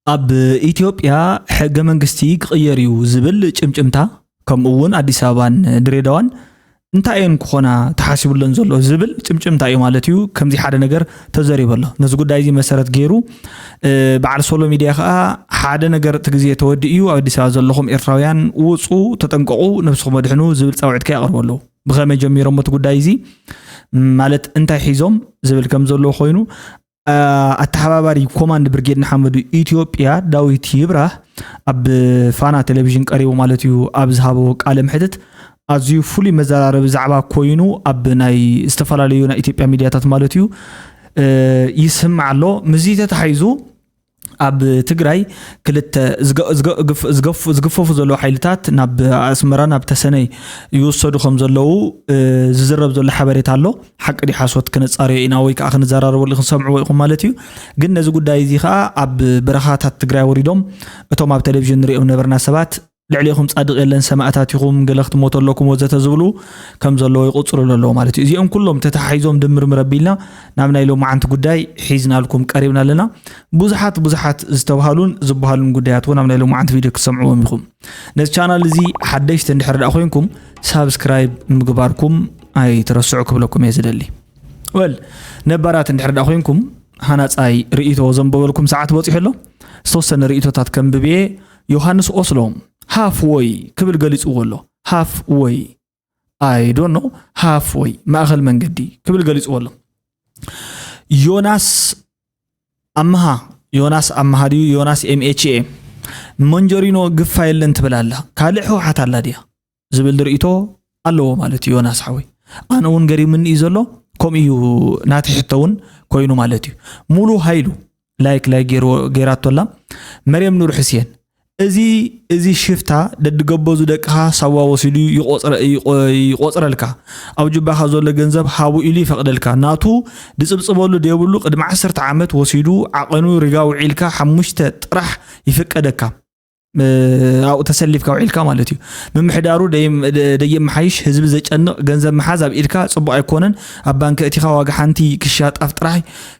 ኣብ ኢትዮጵያ ሕገ መንግስቲ ክቕየር እዩ ዝብል ጭምጭምታ፣ ከምኡ እውን ኣዲስ ኣበባን ድሬዳዋን እንታይ እየን ክኾና ተሓሲቡለን ዘሎ ዝብል ጭምጭምታ እዩ ማለት እዩ። ከምዚ ሓደ ነገር ተዘሪቡ ኣሎ። ነዚ ጉዳይ እዚ መሰረት ገይሩ፣ እ፣ በዓል ሶሎ ሚድያ ከዓ ሓደ ነገር እቲ ግዜ ተወዲኡ እዩ፣ ኣብ ኣዲስ ኣበባ ዘለኹም ኤርትራውያን ውፁ፣ ተጠንቀቑ፣ ነብስኹም ኣድሕኑ ዝብል ፃውዒት ከ ያቕርቡ ኣለዉ። ብኸመይ ጀሚሮም እቲ ጉዳይ እዚ ማለት እንታይ ሒዞም ዝብል ከም ዘለዎ ኮይኑ፣ አ፣ ኣተሓባባሪ ኮማንድ ብርጌድ ንሓመዱ ኢትዮጵያ ዳዊት ይብራህ ኣብ ፋና ቴሌቪዥን ቀሪቡ ማለት እዩ። ኣብ ዝሃቦ ቃለ ምሕትት ኣዝዩ ፍሉይ መዘራረቢ ዛዕባ ኮይኑ ኣብ ናይ ዝተፈላለዩ ናይ ኢትዮጵያ ሚድያታት ማለት እዩ፣ እ፣ ይስማዕ ኣሎ። ምስዚ ተታሒዙ ኣብ ትግራይ ክልተ ዝገ-፣ ዝገ-፣ ግፍ-፣ ዝገፉ-፣ ዝግፈፉ ዘለዉ ሓይልታት ናብ ኣስመራ ናብ ተሰነይ ይውሰዱ ከም ዘለዉ፣ እ፣ ዝዝረብ ዘሎ ሓበሬታ ኣሎ። ሓቂ ድዩ ሓሶት ክነጻርዮ ኢና ወይ ከዓ ክንዘራረበሉ ክንሰምዕዎ ኢኹም ማለት እዩ። ግን ነዚ ጉዳይ እዚ ከዓ ኣብ በረኻታት ትግራይ ወሪዶም እቶም ኣብ ቴሌቪዥን ንሪኦም ነበርና ሰባት ልዕሌኹም ጻድቕ የለን፣ ሰማእታት ኢኹም፣ ገለ ክትሞቱ ኣለኩም ወዘተ ዝብሉ ከም ዘለዉ ይቕጽሉ ኣለዉ ማለት እዩ። እዚኦም ኩሎም ተተሓሒዞም ድምርምር ኣቢልና ናብ ናይ ሎማዓንቲ ጉዳይ ሒዝናልኩም ቀሪብና ኣለና። ብዙሓት ብዙሓት ዝተብሃሉን ዝበሃሉን ጉዳያት እውን ኣብ ናይ ሎማዓንቲ ቪድዮ ክትሰምዕዎም ኢኹም። ነዚ ቻናል እዚ ሓደሽቲ እንድሕር ደኣ ኮይንኩም ሳብስክራይብ ምግባርኩም ኣይትረስዑ ክብለኩም እየ ዝደሊ። ወል ነባራት እንድሕር ደኣ ኮይንኩም ሃናጻይ ርእይቶ ዘንበበልኩም ሰዓት በጺሑ ኣሎ። ዝተወሰነ ርእይቶታት ከንብብ እየ። ዮሃንስ ኦስሎ ሃፍ ወይ ክብል ገሊጽዎ ኣሎ። ሃፍ ወይ፣ I don't know፣ ሃፍ ወይ ማእኸል መንገዲ ክብል ገሊጽዎ ኣሎ። ዮናስ ኣምሃ፣ ዮናስ ኣምሃ ድዩ ዮናስ ኤምኤችኤ? መንጀሪኖ ግፋ የለን ትብል ኣላ። ካልእ ህወሓት ኣላ ድያ ዝብል ርእይቶ ኣለዎ ማለት እዩ ዮናስ ሓወይ። ኣነ እውን ገሪሙኒ እዩ ዘሎ። ከምኡ እዩ ናቲ ሕቶ እውን ኮይኑ ማለት እዩ። ሙሉ ሃይሉ ላይክ ላይክ ገይርዎ፣ ገይራቶ ኣላ። መርየም ኑር ሕስየን፣ እዚ፣ እዚ ሽፍታ ደድገበዙ ደቅኻ ሳዋ ወሲዱ ይቆጽረ-፣ ይቆ-፣ ይቆጽረልካ። ኣብ ጁባኻ ዘሎ ገንዘብ ሃቡ ኢሉ ይፈቕደልካ። ናቱ ድጽብጽበሉ ደየብሉ ቅድሚ ዓሰርተ ዓመት ወሲዱ ዓቐኑ ሪጋ ውዒልካ ሓሙሽተ ጥራሕ ይፍቀደካ። እ፣ ኣብኡ ተሰሊፍካ ውዒልካ ማለት እዩ። ምምሕዳሩ ደይ-፣ ደ-፣ ደየመሓይሽ፣ ህዝቢ ዘጨንቕ፣ ገንዘብ ምሓዝ ኣብ ኢድካ ጽቡቕ ኣይኮነን። ኣብ ባንክ እቲኻ ዋጋ ሓንቲ ክሻ ጣፍ ጥራሕ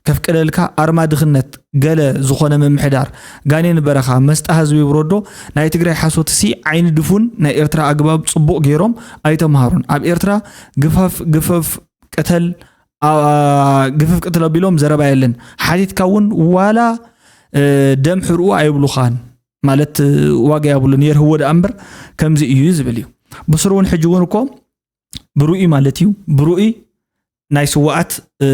ከፍቅደልካ ኣርማ ድኽነት። ገለ ዝኾነ ምምሕዳር ጋኔን በረኻ መስጣ ህዝቢ ይውረዶ። ናይ ትግራይ ሓሶትሲ ዓይኒ ድፉን ናይ ኤርትራ ኣግባብ ጽቡቕ ገይሮም ኣይተምሃሩን። ኣብ ኤርትራ ግፈፍ ግፈፍ ቅተል፣ ኣ-፣ ግፍፍ ቅትል ኣቢሎም ዘረባ የለን። ሓቲትካ እውን ዋላ፣ እ፣ ደም ሕርኡ ኣይብሉኻን። ማለት፣ እ፣ ዋጋ የብሉን፣ የርህዎ ደኣ እምበር ከምዚ እዩ ዝብል እዩ። ብስሩ እውን ሕጂ እውን እኮ ብሩኢ ማለት እዩ፣ ብሩኢ ናይ ስዋኣት፣ እ፣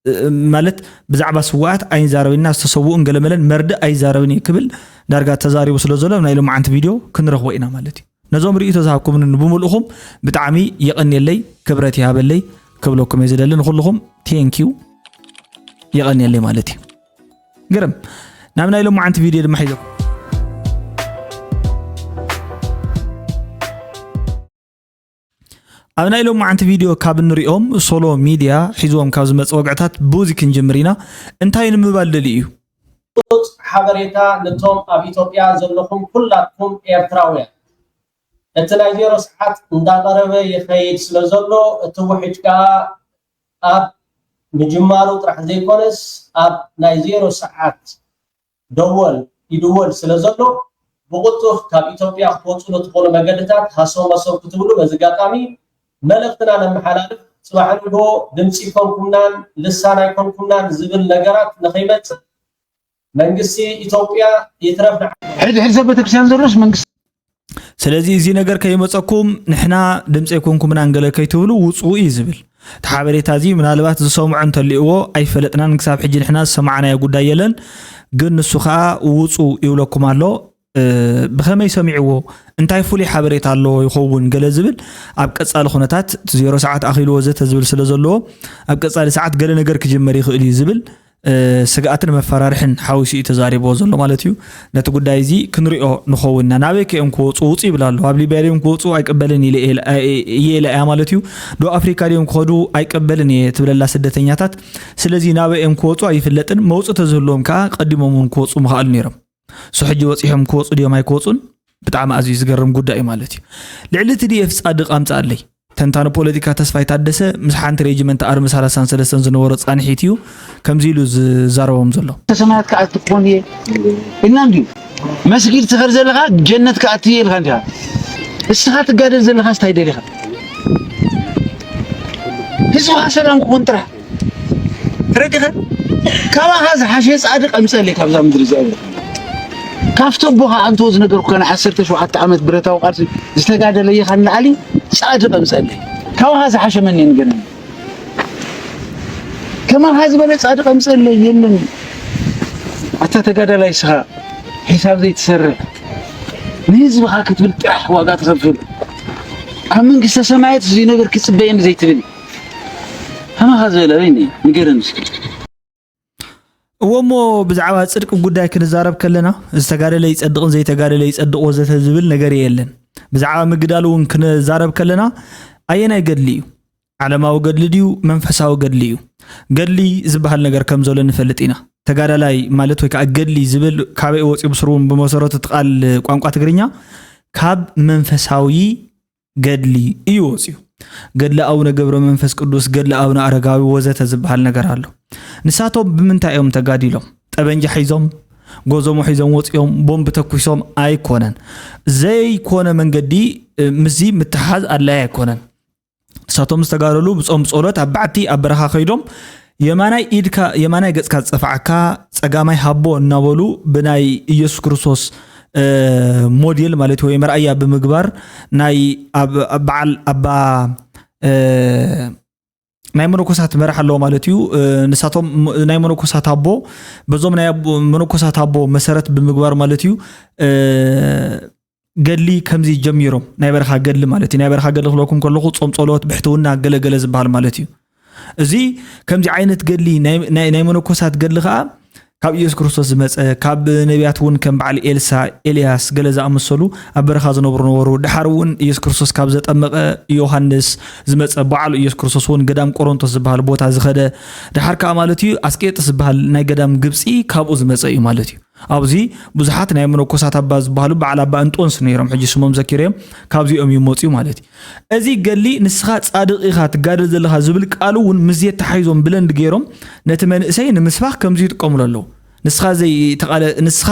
እ፣ ማለት ብዛዕባ ስዋኣት ኣይንዛረብና፣ ዝተሰውኡን ገለመለን መርድእ ኣይዛረብን እየ ክብል ዳርጋ ተዛሪቡ ስለ ዘሎ ናይ ሎማዓንቲ ቪድዮ ክንረኽቦ ኢና ማለት እዩ። ነዞም ርእይቶ ዝሃብኩምኒ ብምልእኹም ብጣዕሚ የቐንየለይ፣ ክብረት ይሃበለይ ክብለኩም እየ ዝደሊ። ንኹልኹም ቴንኪዩ የቐንየለይ ማለት እዩ። ግርም። ናብ ናይ ሎማዓንቲ ቪድዮ ድማ ሒዘኩም። ኣብ ናይ ሎማዓንቲ ቪድዮ ካብ እንሪኦም ሶሎ ሚድያ ሒዝዎም ካብ ዝመጽእ ወግዕታት ብዚ ክንጅምር ኢና። እንታይ ንምባል ደልዩ እዩ? ቁሩጽ ሓበሬታ ነቶም ኣብ ኢትዮጵያ ዘለኹም ኩላትኩም ኤርትራውያን። እቲ ናይ ዜሮ ሰዓት እንዳቐረበ ይኸይድ ስለ ዘሎ፣ እቲ ውሕጅ ከኣ ኣብ ምጅማሩ ጥራሕ ዘይኮነስ፣ ኣብ ናይ ዜሮ ሰዓት ደወል ይድወል ስለ ዘሎ፣ ብቕልጡፍ ካብ ኢትዮጵያ ክትወጹ ንትኽእሉ መገድታት ሃሰው መሰው ክትብሉ በዚ ኣጋጣሚ መልእኽትና ነመሓላልፍ። ጽባሕ ንግሆ ድምጺ ኣይኮንኩምናን ልሳን ኣይኮንኩምናን ዝብል ነገራት ንኸይመጽእ መንግስቲ ኢትዮጵያ ይትረፍ ንዓ- ሕድ ሕድ ሰብ ቤተክርስትያን ዘሎስ መንግስቲ ስለዚ እዚ ነገር ከይመጸኩም ንሕና ድምጺ ኣይኮንኩምናን ገለ ከይትብሉ ውጹ እዩ ዝብል። እቲ ሓበሬታ እዚ ምናልባት ዝሰምዖ እንተልእዎ ኣይፈለጥናን፣ ክሳብ ሕጂ ንሕና ዝሰማዕናዮ ጉዳይ የለን። ግን ንሱ ከኣ ውጹ ይብለኩም ኣሎ። እ፣ ብኸመይ ሰሚዕዎ? እንታይ ፍሉይ ሓበሬታ ኣለዎ ይኸውን? ገለ ዝብል ኣብ ቀጻሊ ኩነታት እቲ ዜሮ ሰዓት ኣኺሉ ወዘተ ዝብል ስለ ዘለዎ ኣብ ቀጻሊ ሰዓት ገለ ነገር ክጅመር ይኽእል እዩ ዝብል እ፣ ስግኣትን መፈራርሕን ሓዊሱ እዩ ተዛሪብዎ ዘሎ ማለት እዩ። ነቲ ጉዳይ እዚ ክንሪኦ ንኸውን ኢና። ናበይ ከ እዮም ክወፁ? ውፁ ይብል ኣሎ። ኣብ ሊብያ ድዮም ክወፁ? ኣይቅበልን ኢለ እየ፣ እየ ኢለ እያ ማለት እዩ። ደቡብ ኣፍሪካ ድዮም ክኸዱ? ኣይቅበልን እየ ትብለላ ስደተኛታት። ስለዚ ናበይ እዮም ክወፁ ኣይፍለጥን። መውፅእ ተዝህልዎም ከዓ ቀዲሞም እውን ክወፁ ምኽኣሉ ነይሮም። ሶ ሕጂ ወፂሖም ክወፁ ድዮም ኣይክወፁን? ብጣዕሚ ኣዝዩ ዝገርም ጉዳይ እዩ ማለት እዩ። ልዕሊ ቲ ዲ ኤፍ ፃድቕ ኣምፅኣለይ። ተንታኒ ፖለቲካ ተስፋይ ታደሰ ምስ ሓንቲ ሬጅመንት ኣርሚ ሰላሳን ሰለስተን ዝነበሮ ፃንሒት እዩ ከምዚ ኢሉ ዝዛረቦም ዘሎ። ሰማያት ክኣቲ ክኾን እየ ኢልና እንድዩ። መስጊድ ትኸድ ዘለኻ ጀነት ክኣቲ እየ ኢልካ እንዲኻ። እስኻ ትጋደል ዘለኻ ስታይ ደሊኻ? ህዝብኻ ሰላም ክኾን ጥራሕ። ተረዲኻ? ካባኻ ዝሓሸ ጻድቕ ኣምጸለይ ካብዛ ምድሪ እዚኣ። ካብቲ ኣቦኻ ኣንቶ ዝነገርኩካ ን ዓሰርተ ሸውዓተ ዓመት ብረታዊ ቃልሲ ዝተጋደለ ይኻ ንላዕሊ ጻድቕ ኣምጸለይ። ካባኻ ዝሓሸ መን እዩ ንገረኒ? ከማኻ ዝበለ ጻድቕ ኣምጸለይ የለን። ኣታ ተጋዳላይ እስኻ ሒሳብ ዘይትሰርሕ ንህዝብኻ ክትብል ጥራሕ ዋጋ ትኸፍል ኣብ መንግስተ ሰማያት እዚ ነገር ክጽበየኒ ዘይትብል ከማኻ ዝበለ በይኒ ንገረኒ እስኪ። እወ እሞ ብዛዕባ ጽድቂ ጉዳይ ክንዛረብ ከለና ዝተጋደለ ይጸድቕን ዘይተጋደለ ይጸድቕ ወዘተ ዝብል ነገር የለን። ብዛዕባ ምግዳል እውን ክንዛረብ ከለና ኣየናይ ገድሊ እዩ? ዓለማዊ ገድሊ ድዩ መንፈሳዊ ገድሊ እዩ? ገድሊ ዝበሃል ነገር ከም ዘሎ ንፈልጥ ኢና። ተጋዳላይ ማለት ወይ ከዓ ገድሊ ዝብል ካበይ ወፂኡ ብስሩ እውን ብመሰረቱ እቲ ቃል ቋንቋ ትግርኛ ካብ መንፈሳዊ ገድሊ እዩ ወፂኡ። ገድሊ ኣቡነ ገብረ መንፈስ ቅዱስ፣ ገድሊ ኣቡነ ኣረጋዊ ወዘተ ዝበሃል ነገር ኣሎ። ንሳቶም ብምንታይ እዮም ተጋዲሎም? ጠበንጃ ሒዞም ጎዞሞ ሒዞም ወፂኦም ቦምብ ተኩሶም ኣይኮነን። ዘይኮነ መንገዲ ምስዚ ምትሓዝ ኣድላይ ኣይኮነን። ንሳቶም ዝተጋደሉ ብጾም ብጸሎት ኣብ በዓቲ ኣብ በረኻ ከይዶም የማናይ ኢድካ የማናይ ገጽካ ዝጸፍዓካ ጸጋማይ ሃቦ እናበሉ ብናይ ኢየሱስ ክርስቶስ ሞዴል ማለት ወይ መርኣያ ብምግባር ናይ በዓል ኣባ ናይ መነኮሳት መራሕ ኣለዎ ማለት እዩ። ንሳቶም ናይ መነኮሳት ኣቦ በዞም ናይ መነኮሳት ኣቦ መሰረት ብምግባር ማለት እዩ። ገድሊ ከምዚ ጀሚሮም ናይ በረኻ ገድሊ ማለት እዩ። ናይ በረኻ ገድሊ ክብለኩም ከለኹ ጾም ጸሎት ብሕትውና ገለገለ ዝበሃል ማለት እዩ። እዚ ከምዚ ዓይነት ገድሊ ናይ መነኮሳት ገድሊ ከዓ ካብ ኢየሱስ ክርስቶስ ዝመፀ ካብ ነቢያት እውን ከም በዓል ኤልሳ ኤልያስ ገለ ዝኣመሰሉ ኣብ በረኻ ዝነብሩ ነበሩ። ድሓር እውን ኢየሱስ ክርስቶስ ካብ ዘጠመቐ ዮሃንስ ዝመፀ በዓሉ ኢየሱስ ክርስቶስ እውን ገዳም ቆሮንቶስ ዝበሃል ቦታ ዝኸደ ድሓር ከዓ ማለት እዩ ኣስቄጥስ ዝበሃል ናይ ገዳም ግብፂ ካብኡ ዝመፀ እዩ ማለት እዩ። ኣብዚ ብዙሓት ናይ መነኮሳት ኣባ ዝበሃሉ በዓል ኣባ እንጦንስ ነይሮም፣ ሕጂ ስሞም ዘኪረዮም ካብዚኦም እዩ መፅዩ ማለት እዩ። እዚ ገሊ ንስኻ ጻድቕ ኢኻ ትጋደል ዘለኻ ዝብል ቃሉ እውን ምስ የተሓይዞም ብለንድ ገይሮም ነቲ መንእሰይ ንምስባኽ ከምዚ ይጥቀሙሉ ኣለዉ። ንስኻ ዘይተቓለ ንስኻ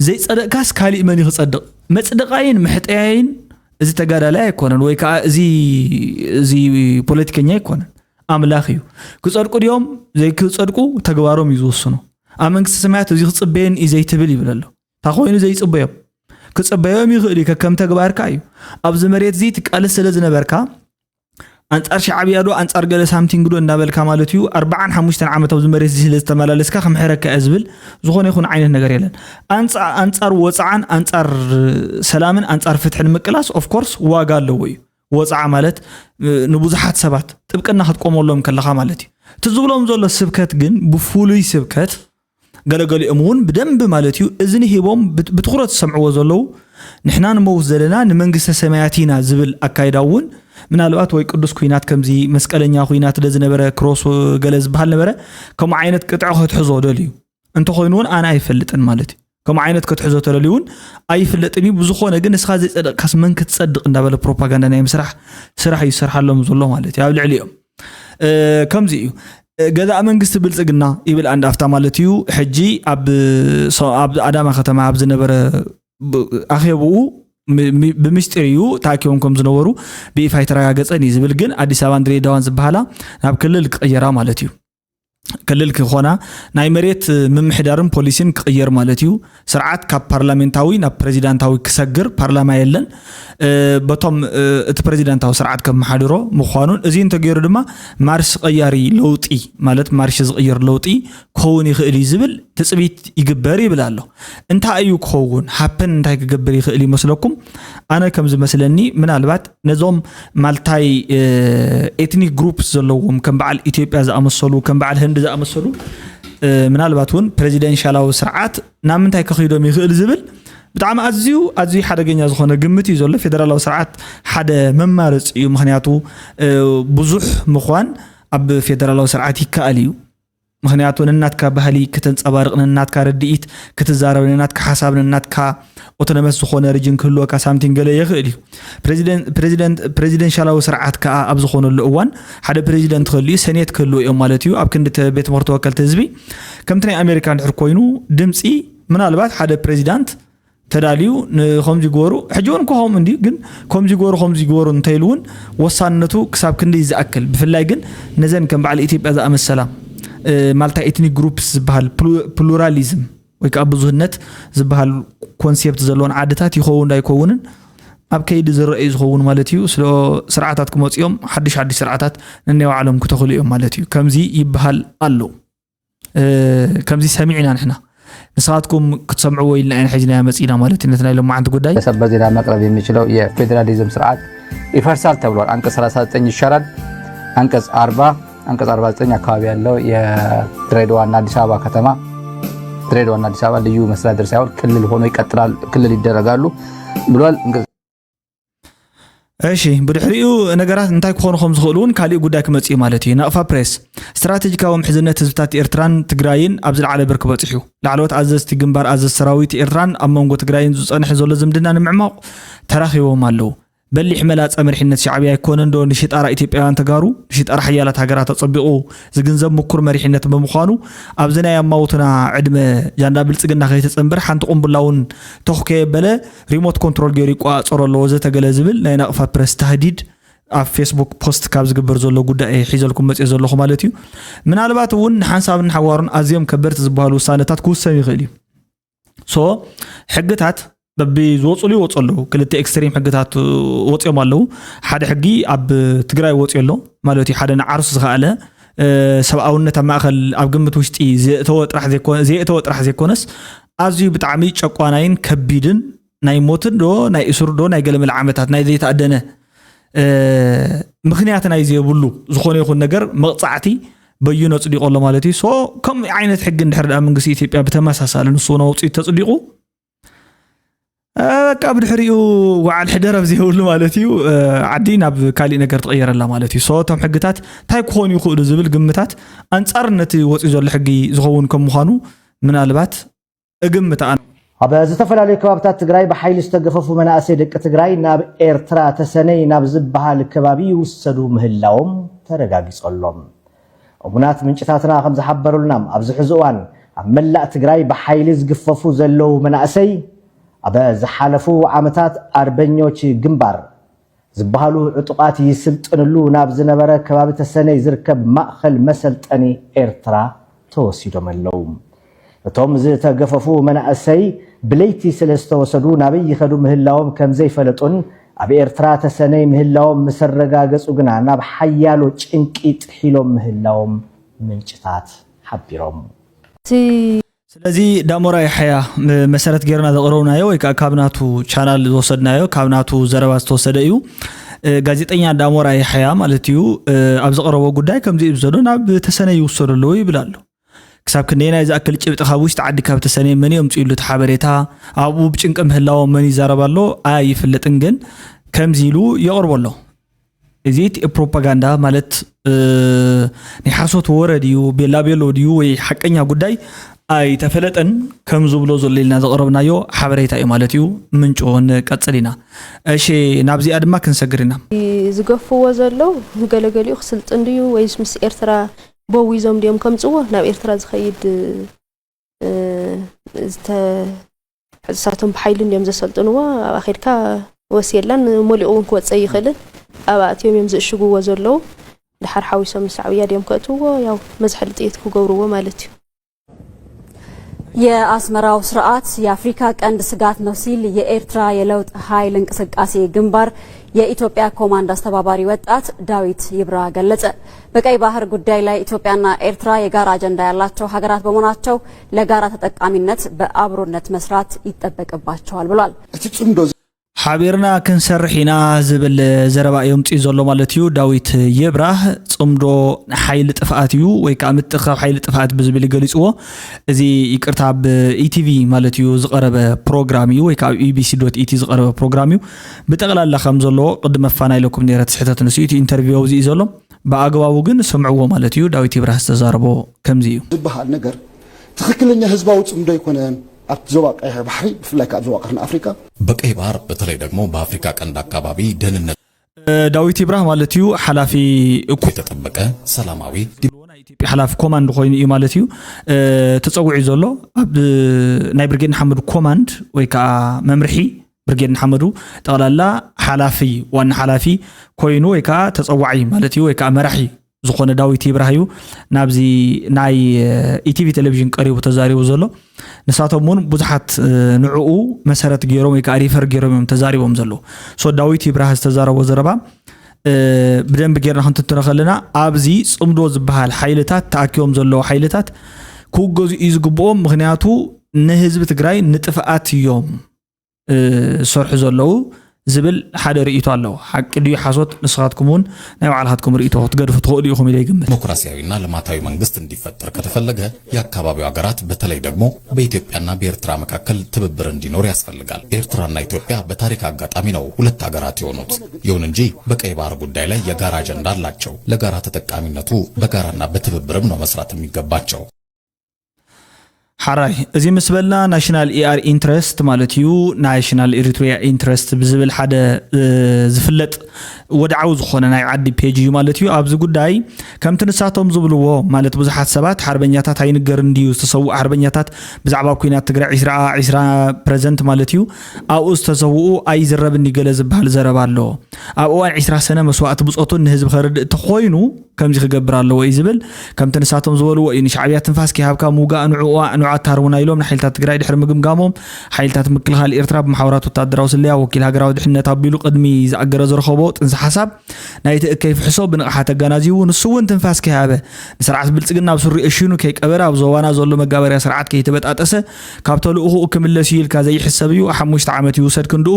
ዘይጸደቕካስ ካሊእ መን እዩ ክጸድቕ? መጽደቓይን መሕጠያይን እዚ ተጋዳላይ ኣይኮነን ወይ ከዓ እዚ እዚ ፖለቲከኛ ኣይኮነን። ኣምላኽ እዩ። ክጸድቁ ድዮም ዘይክጸድቁ ተግባሮም እዩ ዝውስኖ። ኣብ መንግስቲ ሰማያት እዚ ክጽበየን እዩ ዘይትብል ይብል ኣሎ። እንታይ ኮይኑ ዘይጽበዮም? ክጽበዮም ይኽእል እዩ፣ ከከም ተግባርካ እዩ። ኣብዚ መሬት እዚ ትቃለስ ስለ ዝነበርካ ኣንጻር ሻዕብያ ዶ ኣንጻር ገለ ሳምቲንግ ዶ እንዳበልካ ማለት እዩ። ኣርባዓን ሓሙሽተን ዓመት ኣብዚ መሬት እዚ ስለ ዝተመላለስካ ክምሕረካ እየ ዝብል ዝኾነ ይኹን ዓይነት ነገር የለን። ኣንጻ- ኣንጻር ወጽዓን ኣንጻር ሰላምን ኣንጻር ፍትሕን ምቅላስ ኦፍኮርስ ዋጋ ኣለዎ እዩ። ወጽዓ ማለት ንብዙሓት ሰባት ጥብቅና ክትቆመሎም ከለኻ ማለት እዩ። እቲ ዝብሎም ዘሎ ስብከት ግን ብፍሉይ ስብከት ገለገሊኦም እውን ብደንቢ ማለት እዩ እዝኒ ሂቦም ብትኩረት ዝሰምዕዎ ዘለዉ ንሕና ንመውት ዘለና ንመንግስተ ሰማያት ኢና ዝብል ኣካይዳ እውን ምናልባት ወይ ቅዱስ ኩናት ከምዚ መስቀለኛ ኩናት ደ ዝነበረ ክሮስ ገለ ዝበሃል ነበረ ከምኡ ዓይነት ቅጥዒ ከትሕዞ ደልዩ እንተኾይኑ እውን ኣነ ኣይፈልጥን ማለት እዩ። ከምኡ ዓይነት ከትሕዞ ተደልዩ እውን ኣይፍለጥን እዩ። ብዝኾነ ግን ንስኻ ዘይጸደቕካስ መን ክትጸድቕ እንዳበለ ፕሮፓጋንዳ ናይ ምስራሕ ስራሕ እዩ ዝሰርሓሎም ዘሎ ማለት እዩ ኣብ ልዕሊኦም። ከምዚ እዩ። ገዛእ መንግስቲ ብልጽግና ይብል ኣንድ ኣፍታ ማለት እዩ። ሕጂ ኣብ ኣዳማ ከተማ ኣብ ዝነበረ ኣኼብኡ ብምስጢር እዩ ተኣኪቦም ከም ዝነበሩ ብይፋ ኣይተረጋገጸን እዩ ዝብል ግን ኣዲስ ኣበባን ድሬዳዋን ዝበሃላ ናብ ክልል ክቕየራ ማለት እዩ። ክልል ክኾና ናይ መሬት ምምሕዳርን ፖሊሲን ክቕየር ማለት እዩ። ስርዓት ካብ ፓርላሜንታዊ ናብ ፕሬዚዳንታዊ ክሰግር ፓርላማ የለን። በቶም እቲ ፕሬዚዳንታዊ ስርዓት ከመሓድሮ ምዃኑን እዚ እንተገይሩ ድማ ማርሽ ቀያሪ ለውጢ ማለት ማርሽ ዝቕይር ለውጢ ክኸውን ይኽእል እዩ ዝብል ትፅቢት ይግበር ይብል ኣሎ። እንታይ እዩ ክኸውን? ሃፕን እንታይ ክገብር ይኽእል ይመስለኩም? ኣነ ከም ዝመስለኒ ምናልባት ነዞም ማልታይ ኤትኒክ ግሩፕስ ዘለዎም ከም በዓል ኢትዮጵያ ዝኣመሰሉ ከም በዓል ህንዲ ዝኣመሰሉ ምናልባት እውን ፕሬዚደንሻላዊ ስርዓት ናብ ምንታይ ከኺዶም ይኽእል ዝብል ብጣዕሚ ኣዝዩ ኣዝዩ ሓደገኛ ዝኾነ ግምት እዩ ዘሎ። ፌደራላዊ ስርዓት ሓደ መማረፂ እዩ። ምክንያቱ ብዙሕ ምዃን ኣብ ፌደራላዊ ስርዓት ይከኣል እዩ። ምክንያቱ ንናትካ ባህሊ ከተንጸባርቕ፣ ንናትካ ርድኢት ክትዛረብ፣ ንናትካ ሓሳብ፣ ንናትካ ኦቶኖመስ ዝኾነ ሪጅን ክህልወካ ሳምቲንግ ገለ ይኽእል እዩ። ፕሬዚደንሻላዊ ስርዓት ከዓ ኣብ ዝኾነሉ እዋን ሓደ ፕሬዚደንት ክህሉ እዩ፣ ሰኔት ክህልው እዮም ማለት እዩ። ኣብ ክንዲ ቤት ምኽሪ ተወከልቲ ህዝቢ ከምቲ ናይ ኣሜሪካ እንድሕር ኮይኑ ድምፂ ምናልባት ሓደ ፕሬዚዳንት ተዳልዩ ንከምዚ ግበሩ፣ ሕጂ እውን እኮ ከምኡ እንድዩ፣ ግን ከምዚ ግበሩ ከምዚ ግበሩ እንተይሉ እውን ወሳንነቱ ክሳብ ክንደይ ዝኣክል፣ ብፍላይ ግን ነዘን ከም በዓል ኢትዮጵያ ዝኣመሰላ ማልታ ኤትኒክ ግሩፕስ ዝበሃል ፕሉራሊዝም ወይ ከዓ ብዙህነት ዝበሃል ኮንሴፕት ዘለዎን ዓድታት ይኸውን እንዳይከውንን ኣብ ከይዲ ዝረአ እዩ ዝኸውን ማለት እዩ። ስለ ስርዓታት ክመፅኦም ሓድሽ ሓድሽ ስርዓታት ነናይ ባዕሎም ክተኽሉ እዮም ማለት እዩ። ከምዚ ይበሃል ኣሎ። ከምዚ ሰሚዕና ንሕና። ንስኻትኩም ክትሰምዕዎ ኢልና ኢና ሒዝናዮ መፂእና ማለት እዩ። ነቲ ናይ ሎማዓንቲ ጉዳይ ሰበር ዜና መቅረብ የሚችለው የፌዴራሊዝም ስርዓት ይፈርሳል ተብሏል። አንቀጽ ሰላሳ ዘጠኝ ይሻራል። አንቀጽ አርባ አንቀጽ አርባ ዘጠኝ አካባቢ ያለው የድሬዳዋና አዲስ አበባ ከተማ ድሬዳዋና አዲስ አበባ ልዩ መስተዳድር ሳይሆን ክልል ሆኖ ይቀጥላል፣ ክልል ይደረጋሉ ብሏል። እሺ፣ ብድሕሪኡ ነገራት እንታይ ክኾኑ ከም ዝኽእሉ እውን ካሊእ ጉዳይ ክመጽእ እዩ ማለት እዩ። ናቕፋ ፕሬስ፣ ስትራቴጂካዊ ምሕዝነት ህዝብታት ኤርትራን ትግራይን ኣብ ዝለዓለ ብርኪ በጺሑ። ላዕለዎት ኣዘዝቲ ግንባር ኣዘዝቲ ሰራዊት ኤርትራን ኣብ መንጎ ትግራይን ዝጸንሐ ዘሎ ዝምድና ንምዕማቕ ተራኺቦም ኣለዉ። በሊሕ መላጸ መሪሕነት ሻዕብያ ኣይኮነን ዶ ንሽጣራ ኢትዮጵያውያን ተጋሩ፣ ንሽጣራ ሓያላት ሃገራት ኣጸቢቑ ዝግንዘብ ምኩር መሪሕነት ብምዃኑ ኣብዚ ናይ ኣማውትና ዕድመ ጃንዳ ብልጽግና ከይተጸንብር ሓንቲ ቁምቡላ እውን ተኹ ከየበለ ሪሞት ኮንትሮል ገይሩ ይቆጻጸሮ ኣሎ ወዘተ ገለ ዝብል ናይ ናቕፋ ፕረስ ታህዲድ ኣብ ፌስቡክ ፖስት ካብ ዝግበር ዘሎ ጉዳይ እየ ሒዘልኩም መፅየ ዘለኹ ማለት እዩ። ምናልባት እውን ንሓንሳብን ንሓዋሩን ኣዝዮም ከበድቲ ዝበሃሉ ውሳነታት ክውሰን ይኽእል እዩ። ሶ ሕግታት በቢ ዝወፅሉ ይወፁ ኣለዉ። ክልተ ኤክስትሪም ሕግታት ወፅዮም ኣለዉ። ሓደ ሕጊ ኣብ ትግራይ ወፅዮ ኣሎ ማለት እዩ። ሓደ ንዓርሱ ዝኸኣለ ሰብኣውነት ኣብ ማእኸል ኣብ ግምት ውሽጢ ዘየእተወ ጥራሕ ዘይኮነስ ኣዝዩ ብጣዕሚ ጨቋናይን ከቢድን ናይ ሞትን ዶ ናይ እሱር ዶ ናይ ገለመለ ዓመታት ናይ ዘይተኣደነ ምኽንያት ናይ ዘይብሉ ዝኾነ ይኹን ነገር መቕፃዕቲ በይኑ ኣፅዲቑ ኣሎ ማለት እዩ። ሶ ከም ዓይነት ሕጊ እንድሕር ደኣ መንግስቲ ኢትዮጵያ ብተመሳሳሊ ንሱ እውን ኣውፅኡ ተፅዲቑ በቃ ብድሕሪኡ ወዓል ሕደር ኣብ ዘይብሉ ማለት እዩ ዓዲ ናብ ካሊእ ነገር ትቐየረላ ማለት እዩ። ሶ እቶም ሕግታት እንታይ ክኾኑ ይኽእሉ ዝብል ግምታት ኣንፃር ነቲ ወፂኡ ዘሎ ሕጊ ዝኸውን ከም ምዃኑ ምናልባት እግምት ኣነ። ኣብ ዝተፈላለዩ ከባብታት ትግራይ ብሓይሊ ዝተገፈፉ መናእሰይ ደቂ ትግራይ ናብ ኤርትራ ተሰነይ ናብ ዝበሃል ከባቢ ይውሰዱ ምህላዎም ተረጋጊጾ ኣሎ። እሙናት ምንጭታትና ከም ዝሓበሩልና ኣብዚ ሕዚ እዋን ኣብ መላእ ትግራይ ብሓይሊ ዝግፈፉ ዘለዉ መናእሰይ ኣብ ዝሓለፉ ዓመታት ኣርበኞች ግንባር ዝበሃሉ ዕጡቓት ይስልጥንሉ ናብ ዝነበረ ከባቢ ተሰነይ ዝርከብ ማእኸል መሰልጠኒ ኤርትራ ተወሲዶም ኣለዉ። እቶም ዝተገፈፉ መናእሰይ ብለይቲ ስለ ዝተወሰዱ ናበይ ይኸዱ ምህላዎም ከም ዘይፈለጡን ኣብ ኤርትራ ተሰነይ ምህላዎም ምስ ኣረጋገጹ ግና ናብ ሓያሎ ጭንቂ ጥሒሎም ምህላዎም ምንጭታት ሓቢሮም። ስለዚ ዳሞራ ይሓያ መሰረት ጌርና ዘቕረብናዮ ወይ ከዓ ካብ ናቱ ቻናል ዝወሰድናዮ ካብ ናቱ ዘረባ ዝተወሰደ እዩ። ጋዜጠኛ ዳሞራ ይሓያ ማለት እዩ ኣብ ዘቕረቦ ጉዳይ ከምዚ እዩ ዘሎ ናብ ተሰነ ይውሰዱ ኣለዉ ይብል ኣሎ። ክሳብ ክንደየናይ ዝኣክል ጭብጢ ካብ ውሽጢ ዓዲ ካብ ተሰነ መን የምፅኡ ኢሉ እቲ ሓበሬታ ኣብኡ ብጭንቂ ምህላዎም መን ይዛረብ ኣሎ ኣይፍለጥን ግን ከምዚ ኢሉ የቕርቦ ኣሎ። እዚ እቲ ፕሮፓጋንዳ ማለት ናይ ሓሶት ወረ ድዩ ቤላ ቤሎ ድዩ ወይ ሓቀኛ ጉዳይ ኣይተፈለጠን ከም ዝብሎ ዘሎ ኢልና ዘቕረብናዮ ሓበሬታ እዩ ማለት እዩ። ምንጩ ንቀፅል ኢና። እሺ ናብዚኣ ድማ ክንሰግር ኢና። ዝገፍዎ ዘለዉ ገለገሊኡ ክስልጥን ድዩ ወይስ ምስ ኤርትራ በዊዞም ድዮም ከምፅዎ ናብ ኤርትራ ዝኸይድ ዝተሳቶም ብሓይሊ እንዲዮም ዘሰልጥንዎ ኣብኣ ከድካ ወስ የላን ሞሊቑ እውን ክወፀ ይኽእልን ኣብኣ ኣትዮም እዮም ዝእሽግዎ ዘለዉ ድሓር ሓዊሶም ምስ ሻዕብያ ድዮም ከእትውዎ ያው መዝሐሊ ጥይት ክገብርዎ ማለት እዩ። የአስመራው ስርዓት የአፍሪካ ቀንድ ስጋት ነው ሲል የኤርትራ የለውጥ ኃይል እንቅስቃሴ ግንባር የኢትዮጵያ ኮማንድ አስተባባሪ ወጣት ዳዊት ይብራ ገለጸ። በቀይ ባህር ጉዳይ ላይ ኢትዮጵያና ኤርትራ የጋራ አጀንዳ ያላቸው ሀገራት በመሆናቸው ለጋራ ተጠቃሚነት በአብሮነት መስራት ይጠበቅባቸዋል ብሏል። እቲ ጽምዶ ሓቢርና ክንሰርሕ ኢና ዝብል ዘረባ እዮም ምፅኡ ዘሎ ማለት እዩ። ዳዊት የብራህ ፅምዶ ሓይሊ ጥፍኣት እዩ ወይ ከዓ ምትእኽኻብ ሓይሊ ጥፍኣት ብዝብል ገሊፅዎ። እዚ ይቅርታ ኣብ ኢቲቪ ማለት እዩ ዝቀረበ ፕሮግራም እዩ ወይ ከዓ ኣብ ኢቢሲ ዶት ኢቲ ዝቀረበ ፕሮግራም እዩ። ብጠቅላላ ከም ዘለዎ ቅድም ኣፋናይለኩም ነይረ ትስሕተት ንሱ እቲ ኢንተርቪው ኣብዚ እዩ ዘሎ። ብኣግባቡ ግን ስምዕዎ ማለት እዩ። ዳዊት ይብራህ ዝተዛረቦ ከምዚ እዩ። ዝበሃል ነገር ትኽክለኛ ህዝባዊ ጽምዶ ኣይኮነን። ኣብቲ ዞባ ቀይሕ ባሕሪ፣ ብፍላይ ከኣ ኣብ ዞባ ቀርኒ ኣፍሪቃ በቀይ ባህር በተለይ ደግሞ በአፍሪካ ቀንድ አካባቢ ደህንነት ዳዊት ይብራህ ማለት እዩ ሓላፊ እኮ የተጠበቀ ሰላማዊ ናይ ኢትዮጵያ ሓላፊ ኮማንድ ኮይኑ እዩ ማለት እዩ ተፀዊዑ ዘሎ። ኣብ ናይ ብርጌድ ንሓመዱ ኮማንድ ወይ ከዓ መምርሒ ብርጌድ ንሓመዱ ጠቕላላ ሓላፊ ዋና ሓላፊ ኮይኑ ወይ ከዓ ተፀዋዒ ማለት እዩ ወይ ከዓ መራሒ ዝኾነ ዳዊት ይብራህ እዩ ናብዚ ናይ ኢቲቪ ቴሌቪዥን ቀሪቡ ተዛሪቡ ዘሎ። ንሳቶም እውን ብዙሓት ንዕኡ መሰረት ገይሮም ወይ ከዓ ሪፈር ገይሮም እዮም ተዛሪቦም ዘለዉ። ሶ ዳዊት ይብራህ ዝተዛረቦ ዘረባ ብደንቢ ጌርና ክንትንትኖ ከለና ኣብዚ ፅምዶ ዝበሃል ሓይልታት ተኣኪቦም ዘለዉ ሓይልታት ክውገዙ እዩ ዝግብኦም። ምክንያቱ ንህዝቢ ትግራይ ንጥፍኣት እዮም ዝሰርሑ ዘለዉ ዝብል ሓደ ርእይቶ ኣለዉ። ሓቂ ድዩ ሓሶት? ንስኻትኩም እውን ናይ ባዕልኻትኩም ርእይቶ ክትገድፉ ትኽእሉ ኢኹም ኢለ ይግምት። ዲሞክራሲያዊና ልማታዊ መንግስት እንዲፈጠር ከተፈለገ የአካባቢው ሀገራት በተለይ ደግሞ በኢትዮጵያና በኤርትራ መካከል ትብብር እንዲኖር ያስፈልጋል። ኤርትራና ኢትዮጵያ በታሪክ አጋጣሚ ነው ሁለት ሀገራት የሆኑት። ይሁን እንጂ በቀይ ባህር ጉዳይ ላይ የጋራ አጀንዳ አላቸው። ለጋራ ተጠቃሚነቱ በጋራና በትብብርም ነው መስራት የሚገባቸው። ሓራይ እዚ ምስ በልና ናሽናል ኢኣር ኢንትረስት ማለት እዩ። ናሽናል ኤሪትሪያ ኢንትረስት ብዝብል ሓደ ዝፍለጥ ወድዓዊ ዝኾነ ናይ ዓዲ ፔጅ እዩ ማለት እዩ። ኣብዚ ጉዳይ ከምቲ ንሳቶም ዝብልዎ ማለት ብዙሓት ሰባት ሓርበኛታት ኣይንገርን ድዩ ዝተሰውኡ ሓርበኛታት ብዛዕባ ኩናት ትግራይ ዒስራ ዒስራ ፕረዘንት ማለት እዩ ኣብኡ ዝተሰውኡ ኣይዝረብን ገለ ዝበሃል ዘረባ ኣሎ። ኣብ እዋን ዒስራ ሰነ መስዋእቲ ብፆቱን ንህዝቢ ከረድእ ተኾይኑ ከምዚ ክገብር ኣለዎ እዩ ዝብል። ከምቲ ንሳቶም ዝበልዎ እዩ ንሻዕብያ ትንፋስ ከይሃብካ ምውጋእ ንዕኡ ንዑ ኣታርሙና ኢሎም ንሓይልታት ትግራይ ድሕሪ ምግምጋሞም ሓይልታት ምክልኻል ኤርትራ ብመሓውራት ወታደራዊ ስለያ ወኪል ሃገራዊ ድሕነት ኣቢሉ ቅድሚ ዝኣገረ ዝረኸቦ ጥንሲ ሓሳብ ናይቲ እከይ ፍሕሶ ብንቕሓት ኣጋናዚቡ ንሱ እውን ትንፋስ ከይሃበ ንስርዓት ብልፅግና ኣብ ስሩ እሽኑ ከይቀበረ ኣብ ዞባና ዘሎ መጋበርያ ስርዓት ከይተበጣጠሰ ካብ ተልእኹኡ ክምለስ እዩ ኢልካ ዘይሕሰብ እዩ። ሓሙሽተ ዓመት ይውሰድ ክንድኡ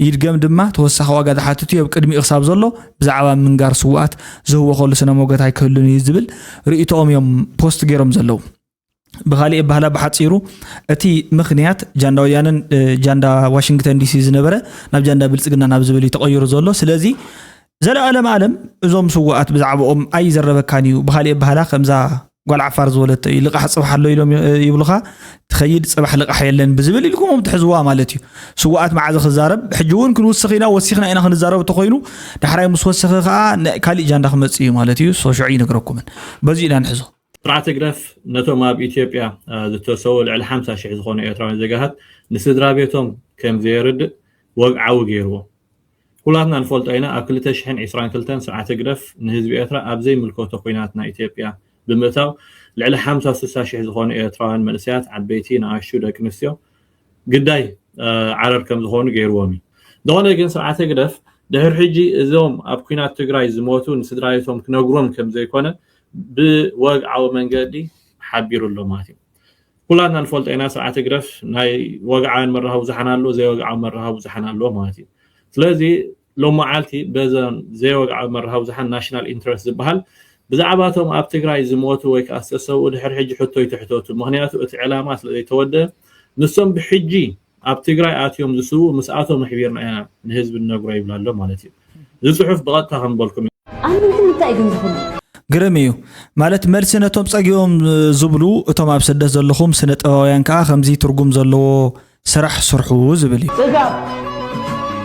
ይድገም ድማ ተወሳኺ ዋጋ ዝሓትት እዩ። ኣብ ቅድሚኡ ክሳብ ዘሎ ብዛዕባ ምንጋር ስውኣት ዝህወኸሉ ስነ ሞገት ኣይክህሉን እዩ ዝብል ርእይቶኦም እዮም ፖስት ገይሮም ዘለዉ። ብኻሊእ ኣባህላ ብሓፂሩ እቲ ምኽንያት ጃንዳ ወያነን ጃንዳ ዋሽንግተን ዲሲ ዝነበረ ናብ ጃንዳ ብልፅግና ናብ ዝብል እዩ ተቐይሩ ዘሎ። ስለዚ ዘለኣለም ኣለም እዞም ስውኣት ብዛዕባኦም ኣይዘረበካን እዩ። ብኻሊእ ኣባህላ ከምዛ ጓል ዓፋር ዝበለቶ እዩ ልቓሕ ፅባሕ ኣሎ ኢሎም ይብሉኻ ትኸይድ ፅባሕ ልቓሕ የለን ብዝብል ኢልኩሞም ትሕዝዋ ማለት እዩ። ስውኣት መዓዘ ክዛረብ ሕጂ እውን ክንውስኽ ኢና ወሲኽና ኢና ክንዛረብ እንተኮይኑ ዳሕራይ ምስ ወሰኸ ከዓ ካሊእ ጃንዳ ክመፅእ እዩ ማለት እዩ። ሶ ሽዑ ይነግረኩምን በዚ ኢና ንሕዞ። ስርዓት ህግደፍ ነቶም ኣብ ኢትዮጵያ ዝተሰዉ ልዕሊ ሓምሳ ሽሕ ዝኾኑ ኤርትራውያን ዜጋታት ንስድራ ቤቶም ከም ዘየርድእ ወግዓዊ ገይርዎ። ኩላትና ንፈልጦ ኢና ኣብ ክልተ ሽሕን ዕስራን ክልተን ስርዓት ህግደፍ ንህዝቢ ኤርትራ ኣብ ዘይምልከቶ ኲናት ናይ ኢትዮጵያ ብምእታው ልዕሊ ሓምሳ ስሳ ሽሕ ዝኾኑ ኤርትራውያን መንእሰያት ዓበይቲ ንኣሽቱ ደቂ ኣንስትዮ ግዳይ ዓረር ከም ዝኾኑ ገይርዎም እዩ። እንተኾነ ግን ስርዓት ህግደፍ ድሕሪ ሕጂ እዞም ኣብ ኲናት ትግራይ ዝሞቱ ንስድራቤቶም ክነግሮም ከም ዘይኮነ ብወግዓዊ መንገዲ ሓቢሩ ኣሎ ማለት እዩ። ኩላትና ንፈልጦ ኢና ስርዓት ህግደፍ ናይ ወግዓውያን መራኸቢ ብዙሓን ኣሎ፣ ዘይወግዓዊ መራኸቢ ብዙሓን ኣሎ ማለት እዩ። ስለዚ ሎም መዓልቲ በዘን ዘይወግዓዊ መራኸቢ ብዙሓን ናሽናል ኢንትረስት ዝበሃል ብዛዕባ እቶም ኣብ ትግራይ ዝሞቱ ወይ ከዓ ዝተሰውኡ ድሕሪ ሕጂ ሕቶ ይትሕተቱ። ምኽንያቱ እቲ ዕላማ ስለ ዘይተወደአ ንሶም ብሕጂ ኣብ ትግራይ ኣትዮም ዝስውኡ ምስኣቶም ኣሕቢርና ኢና ንህዝቢ ንነግሮ ይብል ኣሎ ማለት እዩ። እዚ ፅሑፍ ብቐጥታ ከም በልኩም እዩ። ኣንቱም እንታይ ግን ዝኾነ ግርም እዩ ማለት መልሲ ነቶም ጸጊቦም ዝብሉ እቶም ኣብ ስደት ዘለኹም ስነ ጥበባውያን ከኣ ከምዚ ትርጉም ዘለዎ ስራሕ ስርሑ ዝብል እዩ። ጽጋብ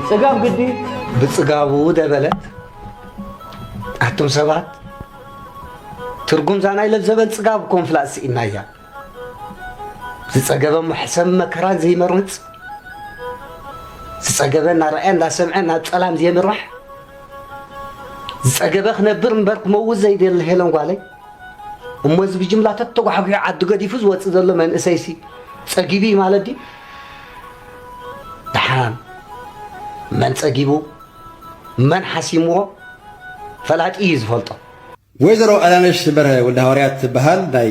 ጽጋብ ግዲ ብጽጋቡ ደበለት ኣቱም ሰባት ትርጉም ዛናይ ለዘበን ጽጋብ ኮንፍላስ ኢናያ ዝጸገበ መሕሰብ መከራን ዘይመርምጽ ዝጸገበ እናረኣየ እናሰምዐ ናብ ጸላም ዘይምራሕ ዝጸገበ ክነብር እምበር ክመውት ዘይደሊ ሄለን ጓለይ እሞ እዚ ብጅምላ ተተጓሕጒሑ ዓዲ ገዲፉ ዝወጽእ ዘሎ መንእሰይሲ ጸጊቡ እዩ ማለት ድዩ? ደሓን መን ጸጊቡ መን ሓሲምዎ ፈላጢ እዩ ዝፈልጦ። ወይዘሮ ኣዳነሽ በርሀ ወልደሃዋርያት ትበሃል ናይ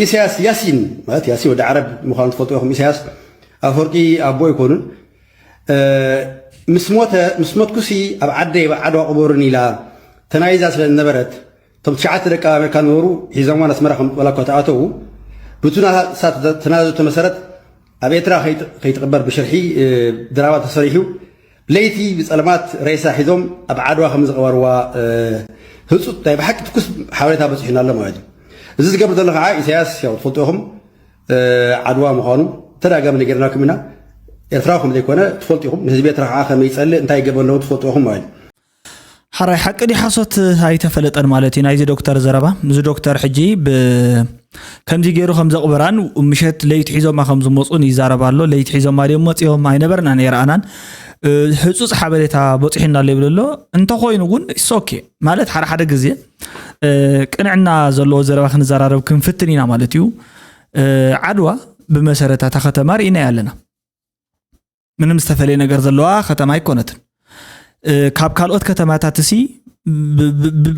ኢሳያስ ያሲን ማለት ያሲን ወዲ ዓረብ ምዃኑ ትፈልጡ ኢኹም። ኢሳያስ ኣፈወርቂ ኣቦ ኣይኮኑን። ምስ ሞተ ምስ ሞትኩሲ ኣብ ዓደይ ኣብ ዓድዋ ቅበሩኒ ኢላ ተናይዛ ስለ ዝነበረት እቶም ትሽዓተ ደቂ ኣሜሪካ ነበሩ ሒዞምዋ ኣስመራ ከምፅኡላ እኳ ተኣተዉ ብቱና ተናዘዝቶ መሰረት ኣብ ኤርትራ ከይትቕበር ብሽርሒ ድራማ ተሰሪሑ ለይቲ ብፀለማት ሬሳ ሒዞም ኣብ ዓድዋ ከም ዝቐበርዋ ህፁፅ ናይ ብሓቂ ትኩስ ሓበሬታ በፂሑና ኣሎ ማለት እዩ። እዚ ዝገብር ዘሎ ከዓ ኢሳያስ ያው ትፈልጡ ኢኹም ዓድዋ ምዃኑ ተደጋጋሚ ነጊርናኩም ኢና። ኤርትራዊ ከም ዘይኮነ ትፈልጡ ኢኹም። ንህዝቢ ኤርትራ ከዓ ከመይ ይፀልእ እንታይ ይገብር ኣለዎ ትፈልጡ ኢኹም ማለት እዩ። ሓራይ ሓቂ ዲ ሓሶት ኣይተፈለጠን ማለት እዩ ናይዚ ዶክተር ዘረባ። እዚ ዶክተር ሕጂ ብ ከምዚ ገይሩ ከም ዘቕበራን ምሸት ለይቲ ሒዞማ ከም ዝመፁን ይዛረብ ኣሎ። ለይቲ ሒዞማ ድዮም መፂኦም ኣይነበርናን ኣይረኣናን። ህፁፅ ሓበሬታ በፂሑና ኣሎ ይብል ኣሎ። እንተኮይኑ እውን ሶኬ ማለት ሓደ ሓደ ግዜ ቅንዕና ዘለዎ ዘረባ ክንዘራረብ ክንፍትን ኢና ማለት እዩ። ዓድዋ ብመሰረታታ ከተማ ርኢናያ ኣለና። ምንም ዝተፈለየ ነገር ዘለዋ ከተማ ኣይኮነትን። ካብ ካልኦት ከተማታት እሲ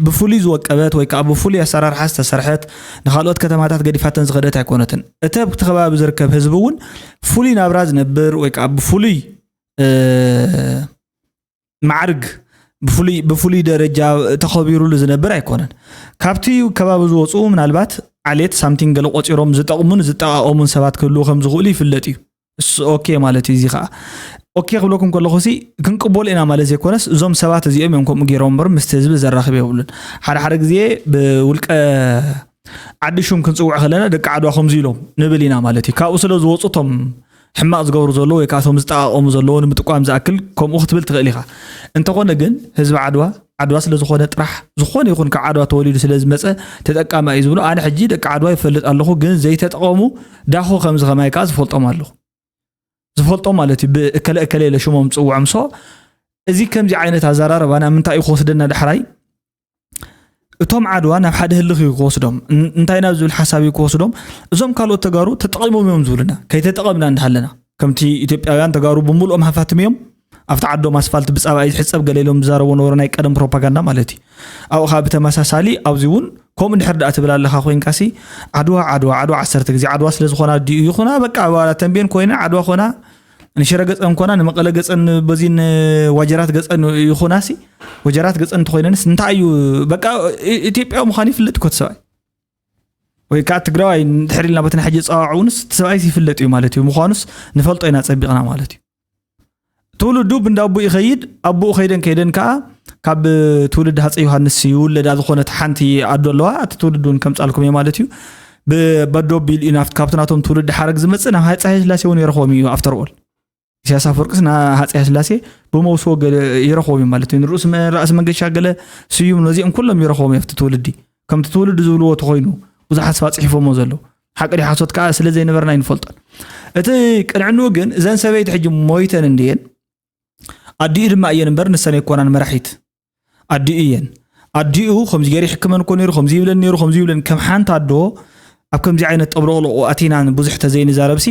ብፍሉይ ዝወቀበት ወይ ከዓ ብፍሉይ ኣሰራርሓ ዝተሰርሐት ንካልኦት ከተማታት ገዲፋተን ዝኸደት ኣይኮነትን። እቲ ኣብቲ ከባቢ ዝርከብ ህዝቢ እውን ፍሉይ ናብራ ዝነብር ወይ ከዓ ብፍሉይ ማዕርግ ብፍሉይ ደረጃ ተኸቢሩሉ ዝነብር ኣይኮነን። ካብቲ ከባቢ ዝወፁ ምናልባት ዓሌት ሳምቲንግ ገለ ቆፂሮም ዝጠቕሙን ዝጠቓቐሙን ሰባት ክህልዉ ከም ዝኽእሉ ይፍለጥ እዩ። እሱ ኦኬ ማለት እዩ። እዚ ከዓ ኦኬ ክብለኩም ከለኹ ሲ ክንቅበሉ ኢና ማለት ዘይኮነስ እዞም ሰባት እዚኦም እዮም ከምኡ ገይሮም እምበር ምስቲ ህዝቢ ዘራኽብ የብሉን። ሓደ ሓደ ግዜ ብውልቀ ዓዲ ሹም ክንፅውዕ ከለና ደቂ ዓድዋ ከምዚ ኢሎም ንብል ኢና ማለት እዩ። ካብኡ ስለ ዝወፁ እቶም ሕማቕ ዝገብሩ ዘለዉ ወይ ከዓ እቶም ዝጠቓቐሙ ዘለዉ ንምጥቋም ዝኣክል ከምኡ ክትብል ትኽእል ኢኻ። እንተኾነ ግን ህዝቢ ዓድዋ ዓድዋ ስለ ዝኾነ ጥራሕ ዝኾነ ይኹን ካብ ዓድዋ ተወሊዱ ስለ ዝመፀ ተጠቃማይ እዩ ዝብሉ። ኣነ ሕጂ ደቂ ዓድዋ ይፈልጥ ኣለኹ ግን ዘይተጠቐሙ ዳኹ ከምዚ ከማይ ከዓ ዝፈልጦም ኣለኹ። ዝፈልጦም ማለት እዩ ብእከለ እከለ ኢለ ሽሞም ዝፅውዖም። ሶ እዚ ከምዚ ዓይነት ኣዘራርባ ናብ ምንታይ እዩ ክወስደና ዳሕራይ? እቶም ዓድዋ ናብ ሓደ ህልኽ እዩ ክወስዶም እንታይ ናብ ዝብል ሓሳብ እዩ ክወስዶም። እዞም ካልኦት ተጋሩ ተጠቒሞም እዮም ዝብሉና ከይተጠቐምና እንዳሃለና ከምቲ ኢትዮጵያውያን ተጋሩ ብምልኦም ሃፋትም እዮም ኣብቲ ዓዶም ኣስፋልት ብፃባይ ዝሕፀብ ገለ ኢሎም ዝዛረቡ ነበሩ ናይ ቀደም ፕሮፓጋንዳ ማለት እዩ። ኣብኡ ከዓ ብተመሳሳሊ ኣብዚ እውን ከምኡ እንድሕር ደኣ ትብል ኣለኻ ኮይንካሲ ዓድዋ ዓድዋ ዓድዋ ዓሰርተ ግዜ ዓድዋ ስለ ዝኾና ድዩ ይኹና በቃ ኣባላ ተንቤን ኮይነ ዓድዋ ኮና ንሽረ ገፀን ኮና ንመቐለ ገፀን በዚ ንዋጀራት ገፀን ይኹናሲ ወጀራት ገፀን እንተኮይነንስ እንታይ እዩ በቃ ኢትዮጵያዊ ምዃኑ ይፍለጥ እኮ እቲ ሰብኣይ ወይ ከዓ ትግራዋይ ድሕር ኢልና በቲ ንሕጂ ፀዋዕ እውንስ እቲ ሰብኣይስ ይፍለጥ እዩ ማለት እዩ ምዃኑስ ንፈልጦ ኢና ፀቢቕና ማለት እዩ። ትውልዱ ብንዳቡ ይኸይድ ኣቦኡ ከይደን ከይደን ከዓ ካብ ትውልድ ሃፀ ዮሃንስ ይውለዳ ዝኾነት ሓንቲ ኣዶ ኣለዋ እቲ ትውልድ እውን ከምፃልኩም እየ ማለት እዩ። ብበዶ ቢል እዩ ናፍት ካብቲ ናቶም ትውልድ ሓረግ ዝመፅእ ናብ ሃፀ ሃይለስላሴ እውን ይረኽቦም እዩ ኣፍተርኦል ኢሳያስ ኣፈወርቅስ ና ሃፀ ሃይለስላሴ ብመውስቦ ገለ ይረኽቦም እዩ ማለት እዩ ንርእስ ራእሲ መንገሻ ገለ ስዩም ነዚኦም ኩሎም ይረኽቦም እዩ ኣብቲ ትውልዲ ከምቲ ትውልዲ ዝብልዎ ተኮይኑ ብዙሓት ስባ ፅሒፎሞ ዘለዉ ሓቂ ዲ ሓሶት ከዓ ስለ ዘይነበርና ኣይንፈልጦን። እቲ ቅንዕንኡ ግን እዘን ሰበይቲ ሕጂ ሞይተን እንድየን ኣዲኡ ድማ እየን እምበር ንሰን ኣይኮናን መራሒት ኣዲኡ እየን። ኣዲኡ ከምዚ ገይሩ ይሕክመን እኮ ነይሩ ከምዚ ይብለን ነይሩ ከምዚ ይብለን ከም ሓንቲ ኣዶ ኣብ ከምዚ ዓይነት ጠብሎቕሎቑ ኣቲናን ብዙሕ ተዘይንዛረብሲ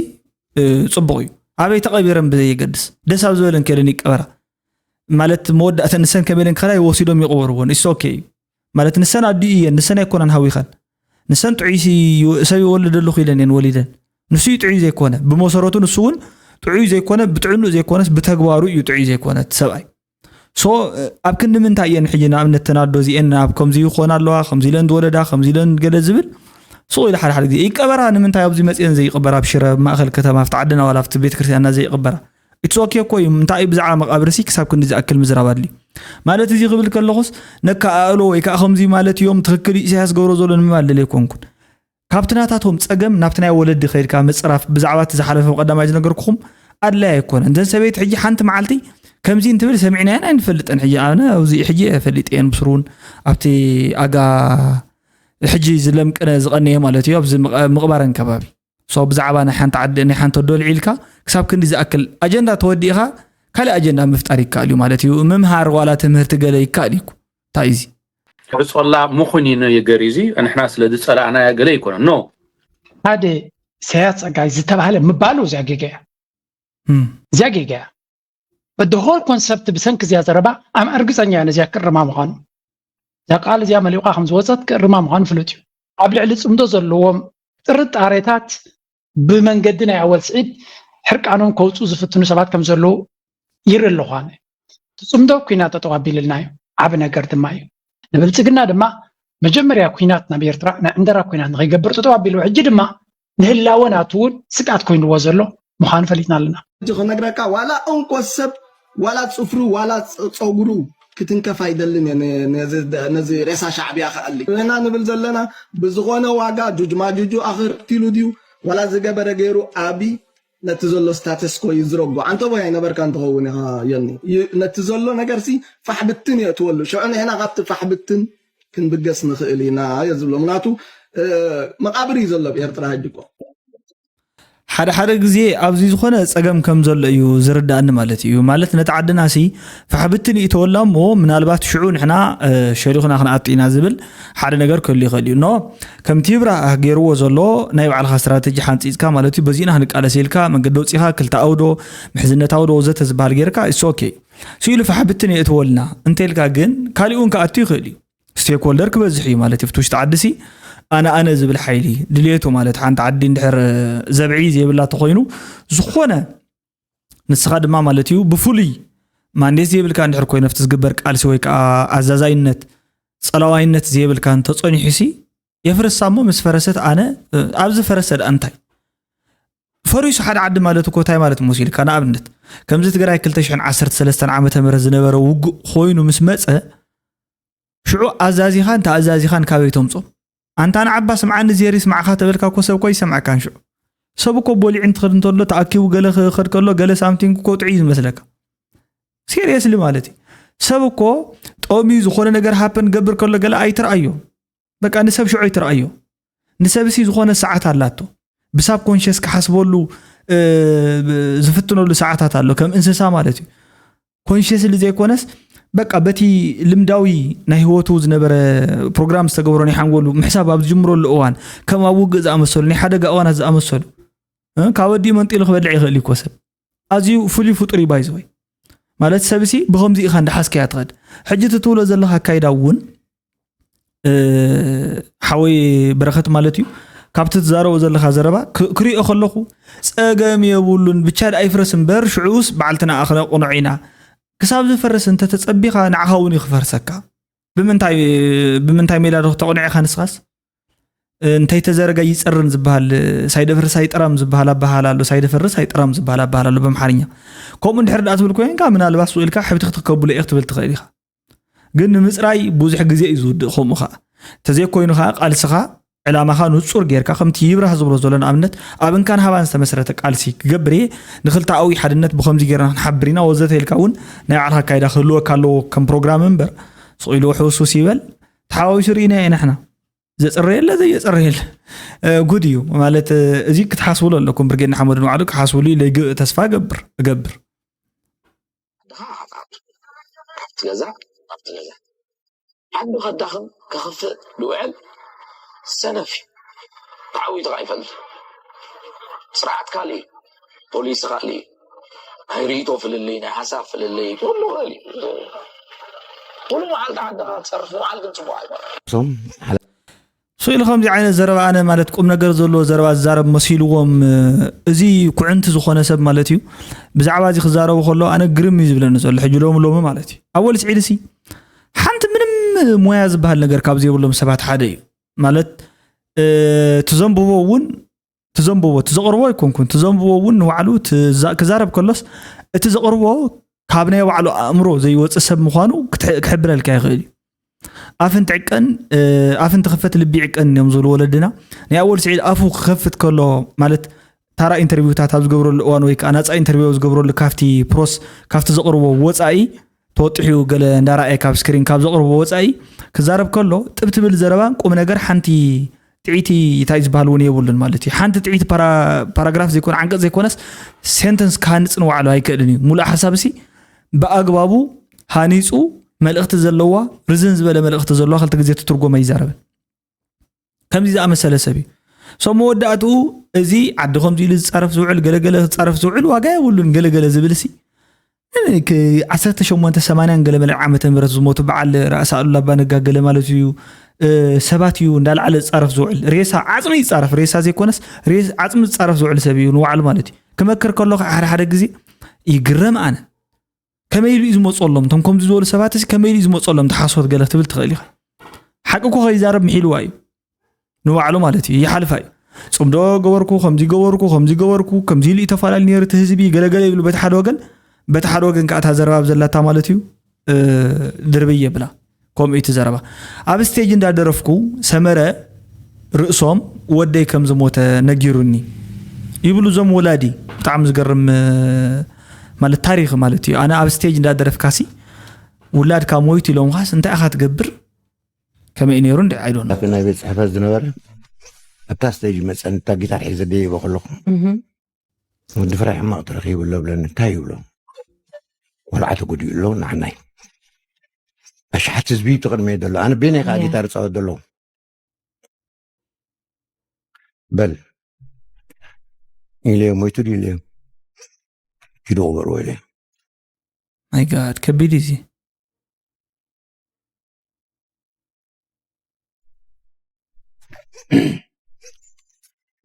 ፅቡቕ እዩ። ኣበይ ተቐቢረን ብዘየገድስ ደስ ኣብ ዝበለን ከይደን ይቀበራ ማለት መወዳእተን ንሰን ከመለን ከላይ ወሲዶም ይቕበርዎን እሱ ኦኬ እዩ። ማለት ንሰን ኣዲኡ እየን ንሰን ኣይኮነን ሃዊኸን ንሰን ጥዑይ ሰብ ይወልድ ኣለኹ ኢለን እየን ወሊደን ንሱ እዩ ጥዑይ ዘይኮነ ብመሰረቱ ንሱ እውን ጥዑይ ዘይኮነ ብጥዕንኡ ዘይኮነስ ብተግባሩ እዩ ጥዑይ ዘይኮነ እቲ ሰብኣይ ሶ ኣብ ክንዲ ምንታይ እየን ሕጂ ንኣብነት ተናዶ እዚአን ኣብ ከምዚ ይኾና ኣለዋ ከምዚ ኢለን ዝወለዳ ከምዚ ኢለን ገለ ዝብል ሱቕ ኢለ ሓደ ሓደ ግዜ ይቀበራ ንምንታይ ኣብዚ መፅአን ዘይቅበራ ኣብ ሽረ ኣብ ማእኸል ከተማ ኣብቲ ዓድና ዋላ ኣብቲ ቤተክርስትያንና ዘይቅበራ ኢትስ ኦኬ እኮ እዩ እንታይ እዩ ብዛዕባ መቃብርሲ ክሳብ ክንዲ ዝኣክል ምዝራብ ኣድልዩ ማለት እዚ ክብል ከለኹስ ነካ ኣእሎ ወይ ከዓ ከምዚ ማለት እዮም ትክክል እዩ ኢሳያስ ገብሮ ዘሎ ንምባል ደለ ኣይኮንኩን ካብቲ ናታቶም ፀገም ናብቲ ናይ ወለዲ ከይድካ ምፅራፍ ብዛዕባ እቲ ዝሓለፈ ቀዳማይ ዝነገርኩኹም ኣድላይ ኣይኮነን እዘን ሰበይቲ ሕጂ ሓንቲ መዓልቲ ከምዚ እንትብል ሰሚዕናየን ኣይንፈልጥን ሕጂ ኣነ ኣብዚ ሕጂ ፈሊጠየን ብስሩን ኣብቲ ኣጋ ሕጂ ዝለምቅነ ዝቐነየ ማለት እዩ ኣብዚ ምቕባረን ከባቢ ሶ ብዛዕባ ናይ ሓንቲ ዓዲ ናይ ሓንቲ ኣዶ ኣልዒልካ ክሳብ ክንዲ ዝኣክል ኣጀንዳ ተወዲእኻ ካልእ ኣጀንዳ ምፍጣር ይከኣል እዩ ማለት እዩ። ምምሃር ዋላ ትምህርቲ ገለ ይከኣል እዩ እኮ። እንታይ እዩ እዚ? ሕርጾላ ምኹን እዩ ነገር እዩ እዚ ንሕና ስለ ዝጸላእናያ ገለ ኣይኮነን no። ሓደ ኢሳያስ ጸጋይ ዝተባህለ ምባሉ እዚኣ ጌጋ እያ። እዚኣ ጌጋ እያ። But the whole concept ብሰንኪ እዚኣ ዘረባ I'm እርግጸኛ እየ ነዚኣ ክእርማ ምዃኑ። እዛ ቃል እዚኣ መሊቑ ከም ዝወጸት ክእርማ ምዃኑ ፍሉጥ እዩ። ኣብ ልዕሊ ጽምዶ ዘለዎም ጥርጣሬታት ብመንገዲ ናይ ኣወል ስዒድ ሕርቃኖም ከውጽኡ ዝፍትኑ ሰባት ከም ዘለዉ ይርኢ ኣለኹ ኣነ። እቲ ጽምዶ ኲናት ጠጠው ኣቢልልና እዩ። ዓቢ ነገር ድማ እዩ። ንብልጽግና ድማ መጀመርያ ኲናት ናብ ኤርትራ ናይ ዕንደራ ኲናት ንኸይገብር ጠጠው ኣቢልዎ ሕጂ ድማ ንህላወ ናቱ እውን ስግኣት ኮይንዎ ዘሎ ምዃኑ ፈሊጥና ኣለና። ሕጂ ክነግረካ ዋላ እንኮ ሰብ ዋላ ጽፍሩ ዋላ ጸጉሩ ክትንከፍ ኣይደልን እየ ነዚ ሬሳ ሻዕብያ ክኣሊ። ንሕና ንብል ዘለና ብዝኾነ ዋጋ ጁጅማጁጁ ኣኽርቲሉ ድዩ ዋላ ዝገበረ ገይሩ? ኣቢ ነቲ ዘሎ ስታተስኮ እዩ ዝረጎ። ኣንተ ቦይ ኣይነበርካ እንትኸውን ኢኻ ዮኒ። ነቲ ዘሎ ነገርሲ ፋሕብትን እየ እትወሉ። ሽዑ ንሕና ካብቲ ፋሕብትን ክንብገስ ንኽእል ኢና እየ ዝብሎ። ምክንያቱ መቃብር እዩ ዘሎ ኣብ ኤርትራ ሕጂ እኮ። ሓደ ሓደ ግዜ ኣብዚ ዝኾነ ፀገም ከም ዘሎ እዩ ዝርዳእኒ ማለት እዩ። ማለት ነቲ ዓድና ሲ ፋሕብትን ይተወላ እሞ ምናልባት ሽዑ ንሕና ሸሪኹና ክንኣቱ ኢና ዝብል ሓደ ነገር ክህሉ ይኽእል እዩ። ኖ ከምቲ ይብራህ ገይርዎ ዘሎ ናይ ባዕልኻ ስትራተጂ ሓንፂፅካ ማለት እዩ። በዚእና ክንቃለስ ኢልካ መንገዲ ወፂኻ ክልተ ኣውዶ ምሕዝነት ኣውዶ ወዘተ ዝበሃል ገይርካ it's okay። ስኢሉ ፋሕብትን የእትወልና እንተልካ ግን ካሊኡን ክኣቱ ይኽእል እዩ። ስቴክሆልደር ክበዝሕ እዩ ማለት እዩ። ውሽጢ ዓዲ ሲ ኣነ ኣነ ዝብል ሓይሊ ድልየቱ ማለት ሓንቲ ዓዲ እንድሕር ዘብዒ ዘይብላ ተኮይኑ ዝኾነ ንስኻ ድማ ማለት እዩ ብፍሉይ ማንዴት ዘይብልካ እንድሕር ኮይኑ ኣብቲ ዝግበር ቃልሲ ወይ ከዓ ኣዛዛይነት ፀላዋይነት ዘይብልካ እንተፀኒሑ ሲ የፍርሳ እሞ ምስ ፈረሰት ኣነ ኣብ ዝፈረሰ ደኣ እንታይ ፈሪሱ ሓደ ዓዲ ማለት እኮ እንታይ ማለት መሲልካ ንኣብነት ከምዚ ትግራይ ክልተ ሽሕን ዓሰርተ ሰለስተን ዓመተ ምህረት ዝነበረ ውግእ ኮይኑ ምስ መፀ ሽዑ ኣዛዚኻን ተኣዛዚኻን ካበይ ተምፆም ኣንታ ንዓባ ስምዓኒ ዜሪ ስማዕኻ ተበልካ እኮ ሰብ እኮ ይሰምዐካን ሽዑ ሰብ እኮ ቦሊዕ እንትኸድ እንተሎ ተኣኪቡ ገለ ክኸድ ከሎ ገለ ሳምቲንግ እኮ ጥዑይ ዝመስለካ ሲሪየስሊ ማለት እዩ ሰብ እኮ ጠሚ ዝኾነ ነገር ሃፐን ገብር ከሎ ገለ ኣይትርኣዮ በቃ ንሰብ ሽዑ ኣይትርኣዮ ንሰብሲ ዝኾነ ሰዓት ኣላቶ ብሳብ ኮንሽስ ክሓስበሉ ዝፍትነሉ ሰዓታት ኣሎ ከም እንስሳ ማለት እዩ ኮንሽስሊ ዘይኮነስ በቃ በቲ ልምዳዊ ናይ ህይወቱ ዝነበረ ፕሮግራም ዝተገብሮ ናይ ሓንጎሉ ምሕሳብ ኣብ ዝጅምረሉ እዋን ከም ኣብ ውግእ ዝኣመሰሉ ናይ ሓደጋ እዋናት ዝኣመሰሉ ካብ ኣዲኡ መንጢሉ ክበልዕ ይኽእል እዩ ሰብ ኣዝዩ ፍሉይ ፍጡር እዩ ባይዘወይ ማለት ሰብሲ ብከምዚ ኢኻ እንዳሓዝካያ ትኸድ ሕጂ እቲ ትብሎ ዘለካ ኣካይዳ እውን ሓወይ በረኸት ማለት እዩ ካብቲ ትዛረቦ ዘለካ ዘረባ ክሪኦ ከለኹ ፀገም የብሉን ብቻ ደኣ ይፍረስ እምበር ሽዑስ በዓልቲ ንኣኽለ ቁኑዕ ኢና ክሳብ ዝፈርስ እንተተፀቢኻ ንዓኻ እውን እዩ ክፈርሰካ ብምንታይ ሜላ ዶ ክተቑንዕ ኢኻ ንስኻስ እንተይተዘረጋ ይፀርን ዝበሃል ሳይደፍርስ ኣይጠራም ዝበሃል ኣበሃል ኣሎ ሳይደፈርስ ኣይጠራም ዝበሃል ኣበሃል ኣሎ በምሓርኛ ከምኡ እንድሕር ደኣ ትብል ኮይንካ ምናልባት ስኢልካ ሕብቲ ክትከብሎ ኢኽ ትብል ትኽእል ኢኻ ግን ንምፅራይ ብዙሕ ግዜ እዩ ዝውድእ ከምኡ ከዓ ተዘይኮይኑ ከዓ ቃልስኻ ዕላማኻ ንፁር ጌርካ ከምቲ ይብራህ ዝብሎ ዘሎ ንኣብነት ኣብ እንካን ሃባን ዝተመስረተ ቃልሲ ክገብር እየ ንክልተኣዊ ሓድነት ብከምዚ ጌርና ክንሓብር ኢና ወዘተ ኢልካ እውን ናይ ባዕልካ ኣካይዳ ክህልወካ ኣለዎ ከም ፕሮግራም እምበር ስቕ ኢሉ ሕውስውስ ይበል ተሓዋዊሱ ርኢና ኢና ንሕና ዘፅረ የለ ዘየፅረ የለ ጉድ እዩ ማለት እዚ ክትሓስብሉ ኣለኩም ብርጌድ ንሓመዱ ንባዕሉ ክሓስብሉ ኢለ ተስፋ እገብር እገብር ድኻ ኣፍኣቱ ኣብቲ ገዛ ኣብቲ ገዛ ዓዱ ከዳኽም ከኽፍእ ዝውዕል ሰነፍ እዩ ተዓዊቱ ከኣ ይፈልጥ ስርዓት ካልእ እዩ ፖሊሲ ካልእ እዩ ናይ ርእይቶ ፍልልይ ናይ ሓሳብ ፍልልይ ኩሉ ክእል እዩ ሙሉ መዓልቲ ዓድኻ ትፀርፍ ምውዓል ግን ፅቡቅ ኣይኮነን ስኢሉ ከምዚ ዓይነት ዘረባ ኣነ ማለት ቁም ነገር ዘለዎ ዘረባ ዝዛረብ መሲልዎም እዚ ኩዕንቲ ዝኾነ ሰብ ማለት እዩ ብዛዕባ እዚ ክዛረቡ ከሎ ኣነ ግርም እዩ ዝብለኒ ዘሎ ሕጂ ሎሚ ሎሚ ማለት እዩ ኣወል ስዒድ ሲ ሓንቲ ምንም ሞያ ዝበሃል ነገር ካብ ዘይብሎም ሰባት ሓደ እዩ ማለት ትዘንብቦ እውን ትዘንብቦ ትዘቕርቦ ኣይኮንኩን ትዘንብቦ እውን ንባዕሉ ክዛረብ ከሎስ እቲ ዘቕርቦ ካብ ናይ ባዕሉ ኣእምሮ ዘይወፅእ ሰብ ምዃኑ ክሕብረልካ ይኽእል እዩ ኣፍንቲ ዕቀን ኣፍንቲ ክፈት ልቢ ዕቀን እዮም ዝብሉ ወለድና ናይ ኣወል ስዒድ ኣፉ ክከፍት ከሎ ማለት ታራ ኢንተርቪውታት ኣብ ዝገብረሉ እዋን ወይ ከዓ ናፃ ኢንተርቪው ኣብ ዝገብረሉ ካብቲ ፕሮስ ካብቲ ዘቕርቦ ወፃኢ ተወጢሑ ገለ እንዳረኣየ ካብ ስክሪን ካብ ዘቕርቦ ወፃኢ ክዛረብ ከሎ ጥብ ትብል ዘረባን ቁም ነገር ሓንቲ ጥዒቲ እንታይ ዝበሃል እውን የብሉን ማለት እዩ ሓንቲ ጥዒቲ ፓራግራፍ ዘይኮነ ዓንቀፅ ዘይኮነስ ሴንተንስ ክሃንፅ ንባዕሉ ኣይክእልን እዩ ሙሉእ ሓሳብ ሲ ብኣግባቡ ሃኒፁ መልእኽቲ ዘለዋ ርዝን ዝበለ መልእኽቲ ዘለዋ ክልተ ግዜ ትትርጎም ኣይዛረብን ከምዚ ዝኣመሰለ ሰብ እዩ ሰብ መወዳእትኡ እዚ ዓዲ ከምዚ ኢሉ ዝፃረፍ ዝውዕል ገለገለ ዝፃረፍ ዝውዕል ዋጋ የብሉን ገለገለ ዝብል ሲ ዓሰርተ ሸሞንተ ሰማንያን ገለ መለ ዓመተ ምህረት ዝሞቱ በዓል ራእሲ ኣሉላ ኣባነጋ ገለ ማለት እዩ ሰባት እዩ እንዳልዓለ ዝፃረፍ ዝውዕል ሬሳ ዓፅሚ ይፃረፍ ሬሳ ዘይኮነስ ዓፅሚ ዝፃረፍ ዝውዕል ሰብ እዩ ንባዕሉ ማለት እዩ ክመክር ከለኹ ሓደ ሓደ ግዜ ይግረም ኣነ ከመይ ኢሉ እዩ ዝመፀሎም እቶም ከምዚ ዝበሉ ሰባት እዚ ከመይ ኢሉ እዩ ዝመፀሎም ተሓሶት ገለ ክትብል ትኽእል ኢኻ ሓቂ እኮ ከይዛረብ ምሒልዋ እዩ ንባዕሉ ማለት እዩ ይሓልፋ እዩ ፅምዶ ገበርኩ ከምዚ ገበርኩ ከምዚ ገበርኩ ከምዚ ኢሉ እዩ ተፈላለዩ ነይሩ እቲ ህዝቢ ገለገለ ይብሉ በቲ ሓደ ወገን በቲ ሓደ ወገን ከዓ እታ ዘረባብ ዘላታ ማለት እዩ ድርብይ የብላ። ከምኡ እዩ እቲ ዘረባ። ኣብ ስቴጅ እንዳደረፍኩ ሰመረ ርእሶም ወደይ ከም ዝሞተ ነጊሩኒ ይብሉ እዞም ወላዲ። ብጣዕሚ ዝገርም ማለት ታሪኽ ማለት እዩ። ኣነ ኣብ ስቴጅ እንዳደረፍካሲ ውላድካ ሞይቱ ኢሎምኻስ እንታይ ኢኻ ትገብር? ከመይ ነይሩ እንዲ? I don't know። ኣብቲ ናይ ቤት ጽሕፈት ዝነበረ ኣብታ ስቴጅ መጸን እታ ጊታር ሒዘ ደይበ ከለኹ ወዲ ፍራይ ሕማቕ ተረኺቡ ኣሎ ብለኒ። እንታይ ይብሎ? ቆልዓ ተጎዲኡ ኣሎ ንዓናይ ኣሽሓት ህዝቢ እዩ ትቕድመ ዘሎ። ኣነ ቤናይ ከዓ ጊታር ፃወት ዘሎ በል ኢለዮ። ሞይቱ ድዩ ኢለዮ? ኪዱ ቅበርዎ ኢለዮ። My God፣ ከቢድ እዩ እዚ።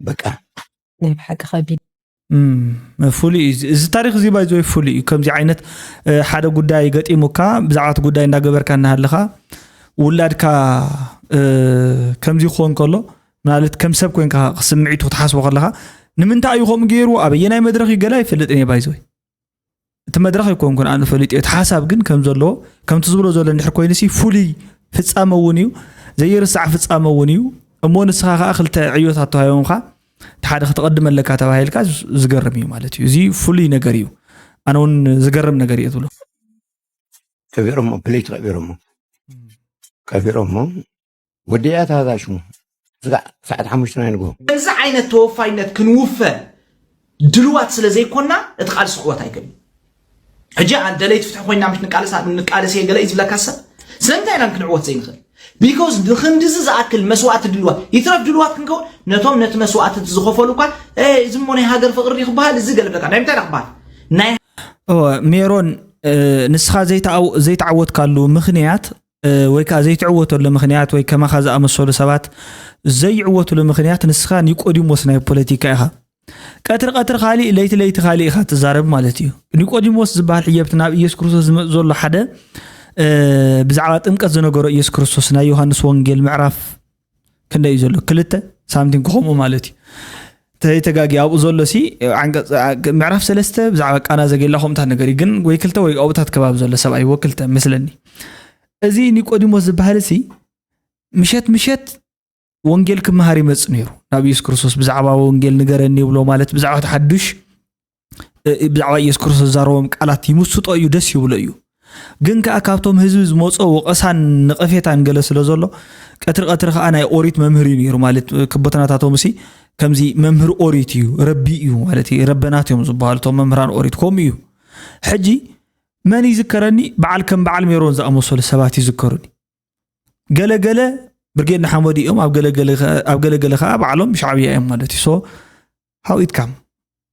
በቃ ናይ ብሓቂ ከቢድ። ፍሉይ እዩ እዚ ታሪኽ እዚ። ባይዘወይ ፍሉይ እዩ። ከምዚ ዓይነት ሓደ ጉዳይ ገጢሙካ፣ ብዛዕባ እቲ ጉዳይ እንዳገበርካ እናሃለኻ ውላድካ ከምዚ ክኾን ከሎ፣ ማለት ከም ሰብ ኮንካ ስምዒቱ ክትሓስቦ ከለኻ፣ ንምንታይ እዩ ከምኡ ገይሩ? ኣበየናይ መድረኽ እዩ? ገለ ኣይፈልጥን እየ ባይዘወይ። እቲ መድረኽ ኣይኮንኩን ኣነ ፈሊጠ፣ እቲ ሓሳብ ግን ከም ዘለዎ፣ ከምቲ ዝብሎ ዘሎ እንድሕር ኮይኑ ሲ ፍሉይ ፍጻመ እውን እዩ፣ ዘይርሳዕ ፍጻመ እውን እዩ። እሞ ንስኻ ከኣ ክልተ ዕዮታት ተዋሂቦምካ፣ እቲ ሓደ ክትቐድም ኣለካ ተባሂልካ፣ ዝገርም እዩ ማለት እዩ። እዚ ፍሉይ ነገር እዩ። ኣነ እውን ዝገርም ነገር እዩ ትብሎ። ቀቢሮሞ፣ ፕሌት ቀቢሮሞ። ቀቢሮሞ። ወዲ እያ ተሃዛሽሙ። ስጋዕ ሰዓት ሓሙሽተ ናይ ንግሆ። እዚ ዓይነት ተወፋይነት ክንውፈ ድልዋት ስለ ዘይኮና፣ እቲ ቃልሲ ክወት ኣይክእልን። ሕጂ ኣን ደለይቲ ፍትሒ ኮይና ምሽ ንቃለስ፣ ንቃለስ እየ ገለ እዩ ዝብለካ ሰብ። ስለምንታይ ኢና ክንዕወት ዘይንኽእል? ቢኮዝ ንኽንድዚ ዝኣክል መስዋእቲ ድልዋት፣ ይትረፍ ድልዋት ክንከውን፣ ነቶም ነቲ መስዋእቲ ዝኸፈሉ እኳ፣ "ኤ፣ እዚ እሞ ናይ ሃገር ፍቕሪ ድዩ ክበሃል? እዚ ገለ ብለካ፣ ናይ ምንታይ ኢና ክበሃል?" ናይ እወ፣ ሜሮን፣ እ፣ ንስኻ ዘይተዓው-፣ ዘይተዓወትካሉ ምኽንያት፣ እ፣ ወይ ከኣ ዘይትዕወተሉ ምኽንያት፣ ወይ ከማኻ ዝኣመሰሉ ሰባት ዘይዕወትሉ ምኽንያት፣ ንስኻ ኒቆዲሞስ ናይ ፖለቲካ ኢኻ። ቀትሪ ቀትሪ ካሊእ፣ ለይቲ ለይቲ ካሊእ ኢኻ ትዛረብ ማለት እዩ። ኒቆዲሞስ ዝበሃል ሕየብቲ ናብ ኢየሱስ ክርስቶስ ዝመጽእ ዘሎ ሓደ፣ እ፣ ብዛዕባ ጥምቀት ዝነገሮ ኢየሱስ ክርስቶስ ናይ ዮሃንስ ወንጌል ምዕራፍ ክንደይ እዩ ዘሎ? ክልተ ሳምቲንግ ክኾምኡ ማለት እዩ። ተይተጋጊ ኣብኡ ዘሎ ሲ፣ ዓንቀጽ፣ ዓ-፣ ምዕራፍ ሰለስተ ብዛዕባ ቃና ዘገሊላ ከምኡታት ነገር እዩ። ግን ወይ ክልተ ወይ ኣብኡታት ከባቢ ዘሎ ሰብኣይ ወክልተ መስለኒ። እዚ ኒቆዲሞስ ዝበሃል ሲ፣ ምሸት ምሸት ወንጌል ክመሃር ይመጽእ ነይሩ። ናብ ኢየሱስ ክርስቶስ ብዛዕባ ወንጌል ንገረኒ ይብሎ፣ ማለት ብዛዕባ እቲ ሓዱሽ፣ እ፣ ብዛዕባ ኢየሱስ ክርስቶስ ዝዛረቦም ቃላት ይምስጦ እዩ፣ ደስ ይብሎ እዩ። ግን ከኣ ካብቶም ህዝቢ ዝመጾ ወቐሳን ነቐፌታን ገለ ስለ ዘሎ፣ ቀትሪ ቀትሪ ከኣ ናይ ኦሪት መምህር እዩ ነይሩ። ማለት፣ እ፣ ክቦተናታቶም ሲ ከምዚ መምህር ኦሪት እዩ፣ ረቢ እዩ ማለት እዩ። ረበናት እዮም ዝበሃሉ እቶም መምህራን ኦሪት፣ ከምኡ እዩ። ሕጂ መን ይዝከረኒ? በዓል ከም በዓል ሜሮን ዝኣመሰሉ ሰባት ይዝከሩኒ። ገለ ገለ ብርጌድ ንሓመዱ እዮም፣ ኣብ ገለ ገለ ከ-፣ ኣብ ገለ ገለ ከኣ ባዕሎም ሻዕብያ እዮም ማለት እዩ። So፣ how it come?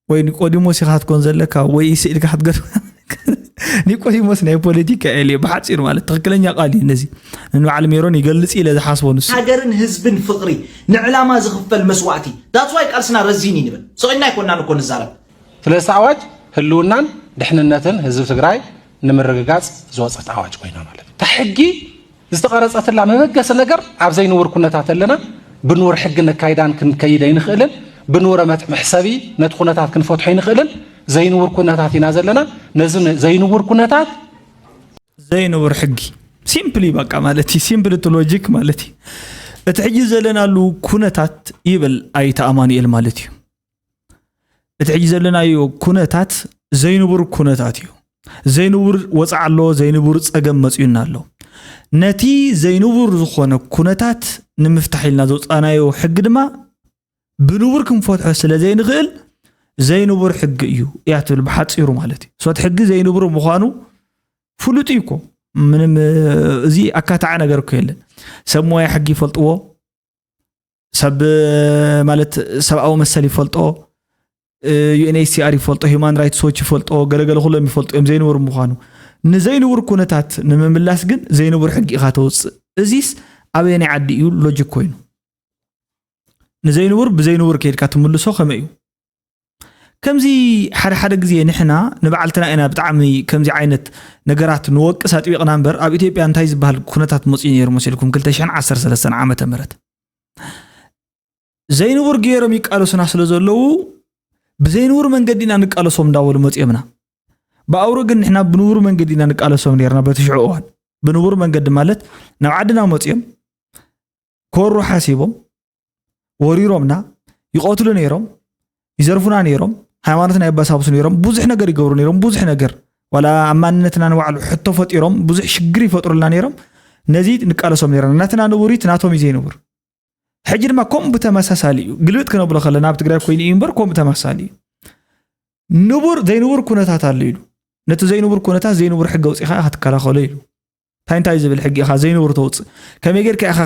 ወይ ኒቆዲሞስ ኢኻ ክትኮን ዘለካ፣ ወይ ስኢልካ ክትገድ-፣ ኒቆዲሞስ ናይ ፖለቲካ ኤልዮ፣ ብሓጺሩ ማለት ትኽክለኛ ቃል እዩ ነዚ። ንበዓል ሜሮን ይገልጽ ኢለ ዝሓስቦ ንሱ። ሃገርን ህዝብን ፍቕሪ፣ ንዕላማ ዝኽፈል መስዋእቲ። That's why ቃልስና ረዚን እዩ ንብል። ስቕ ኢልና ኣይኮንናን እኮ ንዛረብ። ስለዚ ኣዋጅ ህልውናን ድሕንነትን ህዝቢ ትግራይ ንምርግጋፅ ዝወፀት ኣዋጅ ኮይና ማለት እዩ። እታ ሕጊ ዝተቐረፀትላ መበገሲ ነገር ኣብ ዘይንቡር ኩነታት ኣለና። ብንቡር ሕጊ ነካይዳን ክንከይድ ኣይንኽእልን። ብንቡረ መት-፣ መሕሰቢ ነቲ ኩነታት ክንፈትሖ ኣይንኽእልን። ዘይንቡር ኩነታት ኢና ዘለና። ነዚ ነ-፣ ዘይንቡር ኩነታት ዘይንቡር ሕጊ ሲምፕሊ በቃ ማለት እዩ። ሲምፕል እቲ ሎጂክ ማለት እዩ። እቲ ሕጂ ዘለናሉ ኩነታት ይብል ኣይተ ኣማኑኤል ማለት እዩ። እቲ ሕጂ ዘለናዮ ኩነታት ዘይንቡር ኩነታት እዩ። ዘይንቡር ወፅዓ ኣሎ፣ ዘይንቡር ፀገም መፅዩና ኣሎ። ነቲ ዘይንቡር ዝኾነ ኩነታት ንምፍታሕ ኢልና ዘውፃእናዮ ሕጊ ድማ ብንቡር ክንፈትሖ ስለ ዘይንኽእል ዘይንቡር ሕጊ እዩ እያ ትብል ብሓፂሩ ማለት እዩ። ሶት ሕጊ ዘይንቡር ምዃኑ ፍሉጥ እዩ እኮ። ምንም፣ እ፣ እዚ ኣካታዒ ነገር እኮ የለን። ሰብ ሞያ ሕጊ ይፈልጥዎ፣ ሰብ ማለት ሰብኣዊ መሰል ይፈልጦ፣ ዩ ኤን ኤች ሲ ኣር ይፈልጦ፣ ሂውማን ራይትስ ዎች ይፈልጦ፣ ገለገለ ኩሎም ይፈልጡ እዮም ዘይንቡር ምዃኑ። ንዘይንቡር ኩነታት ንምምላስ ግን ዘይንቡር ሕጊ ኢኻ ተውፅእ። እዚስ ኣበየናይ ዓዲ እዩ ሎጂክ ኮይኑ? ንዘይንቡር ብዘይንቡር ከይድካ ትምልሶ ከመይ እዩ? ከምዚ ሓደ ሓደ ግዜ ንሕና ንባዕልትና ኢና ብጣዕሚ ከምዚ ዓይነት ነገራት ንወቅስ ኣጥቢቕና እምበር፣ ኣብ ኢትዮጵያ እንታይ ዝበሃል ኩነታት መፅዩ ነይሩ መሲልኩም? ክልተ ሽሕን ዓሰርተ ሰለስተን ዓመተ ምህረት ዘይንቡር ገይሮም ይቃለሱና ስለ ዘለዉ፣ ብዘይንቡር መንገዲ ኢና ንቃለሶም እንዳበሉ መፅዮምና። ብኣውሩ ግን ንሕና ብንቡር መንገዲ ኢና ንቃለሶም ነርና። በቲ ሽዑ እዋን ብንቡር መንገዲ ማለት ናብ ዓድና መፅኦም ክወሩ ሓሲቦም ወሪሮምና ይቐትሉ ነይሮም፣ ይዘርፉና ነይሮም፣ ሃይማኖትና የባሳብሱ ነይሮም፣ ብዙሕ ነገር ይገብሩ ነይሮም። ብዙሕ ነገር ዋላ ኣብ ማንነትና ንባዕሉ ሕቶ ፈጢሮም ብዙሕ ሽግር ይፈጥሩልና ነይሮም። ነዚ ንቃለሶም ነይሮም። ናትና ንቡሪት ናቶም እዩ ዘይንቡር። ሕጂ ድማ ከምኡ ብተመሳሳሊ እዩ። ግልብጥ ክነብሎ ከለና ኣብ ትግራይ ኮይኑ እዩ እምበር ከምኡ ተመሳሳሊ እዩ። ንቡር ዘይንቡር ኩነታት ኣሎ ኢሉ፣ ነቲ ዘይንቡር ኩነታት ዘይንቡር ሕጊ ኣውፂኻ ኢኻ ትከላኸሎ ኢሉ። እንታይ እንታይ ዝብል ሕጊ ኢኻ ዘይንቡር ተውፅእ? ከመይ ጌርካ ኢኻ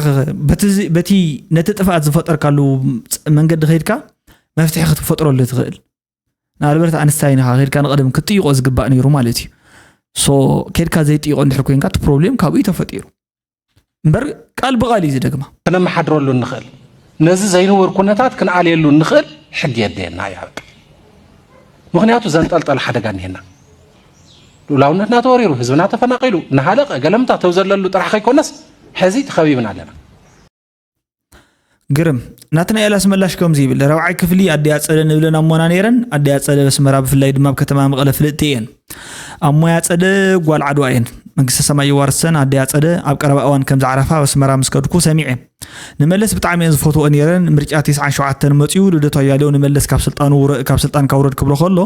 በቲ ነቲ ጥፍኣት ዝፈጠርካሉ መንገዲ ከይድካ መፍትሒ ክትፈጥረሉ ትኽእል? ንኣልበርት ኣንስታይን ኢኻ ከይድካ ንቐደም ክትጥይቆ ዝግባእ ነይሩ ማለት እዩ። ሶ ከይድካ ዘይጥይቆ እንድሕር ኮይንካ እቲ ፕሮብሌም ካብኡ እዩ ተፈጢሩ። እምበር ቃል ብቓል እዩ ዝደግማ። ክነመሓድረሉ እንኽእል፣ ነዚ ዘይንቡር ኩነታት ክንኣልየሉ እንኽእል ሕጊ የድልየና እዩ። በቃ ምኽንያቱ ዘንጠልጠለ ሓደጋ እኒሀና። ልኡላውነትና ተወሪሩ፣ ህዝብና ተፈናቒሉ፣ እናሃለቐ ገለምታ ተው ዘለሉ ጥራሕ ከይኮነስ ሕዚ ተኸቢብና ኣለና። ግርም ናትናኤል ኣስመላሽ ከምዚ ይብል፣ ረብዓይ ክፍሊ ኣደይ ኣጸደ ንብለን ኣሞና ነይረን። ኣደይ ኣጸደ በስመራ ብፍላይ ድማ ኣብ ከተማ መቐለ ፍልጥቲ እየን። ኣሞይ ኣጸደ ጓል ዓድዋ እየን። መንግስተ ሰማይ የዋርሰን። ኣደይ ኣጸደ ኣብ ቀረባ እዋን ከም ዝዓረፋ ኣብ ኣስመራ ምስ ከድኩ ሰሚዐ። ንመለስ ብጣዕሚ እየን ዝፈትወኦ ነይረን። ምርጫ ተስዓን ሸውዓተን መጺኡ ልደቱ ኣያሌው ንመለስ ካብ ስልጣኑ ውረ- ካብ ስልጣን ካውረድ ክብሎ ከሎ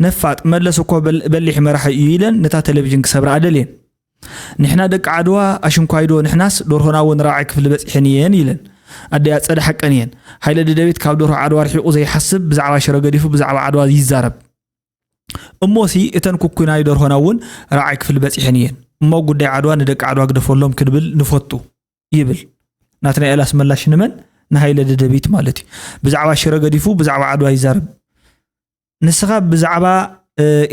ነፋጥ መለስ እኮ በል- በሊሕ መራሒ እዩ ኢለን ነታ ቴሌቪዥን ክሰብራ ኣደልየን። ንሕና ደቂ ዓድዋ ኣሽንኳይዶ ንሕናስ ደርሆና እውን ራብዓይ ክፍሊ በጺሐን እየን ኢለን። ኣደይ ኣጸደ ሓቀን እየን። ሃይለ ደደቢት ካብ ደርሆ ዓድዋ ርሒቑ ዘይሓስብ ብዛዕባ ሽረ ገዲፉ ብዛዕባ ዓድዋ ይዛረብ። እሞሲ እተን ኩኩናይ ደርሆና እውን ራብዓይ ክፍሊ በጺሐን እየን። እሞ ጉዳይ ዓድዋ ንደቂ ዓድዋ ግደፈሎም ክንብል ንፈቱ ይብል ናትናኤል ኣስመላሽ። ንመን? ንሃይለ ደደቢት ማለት እዩ። ብዛዕባ ሽረ ገዲፉ ብዛዕባ ዓድዋ ይዛረብ። ንስኻ ብዛዕባ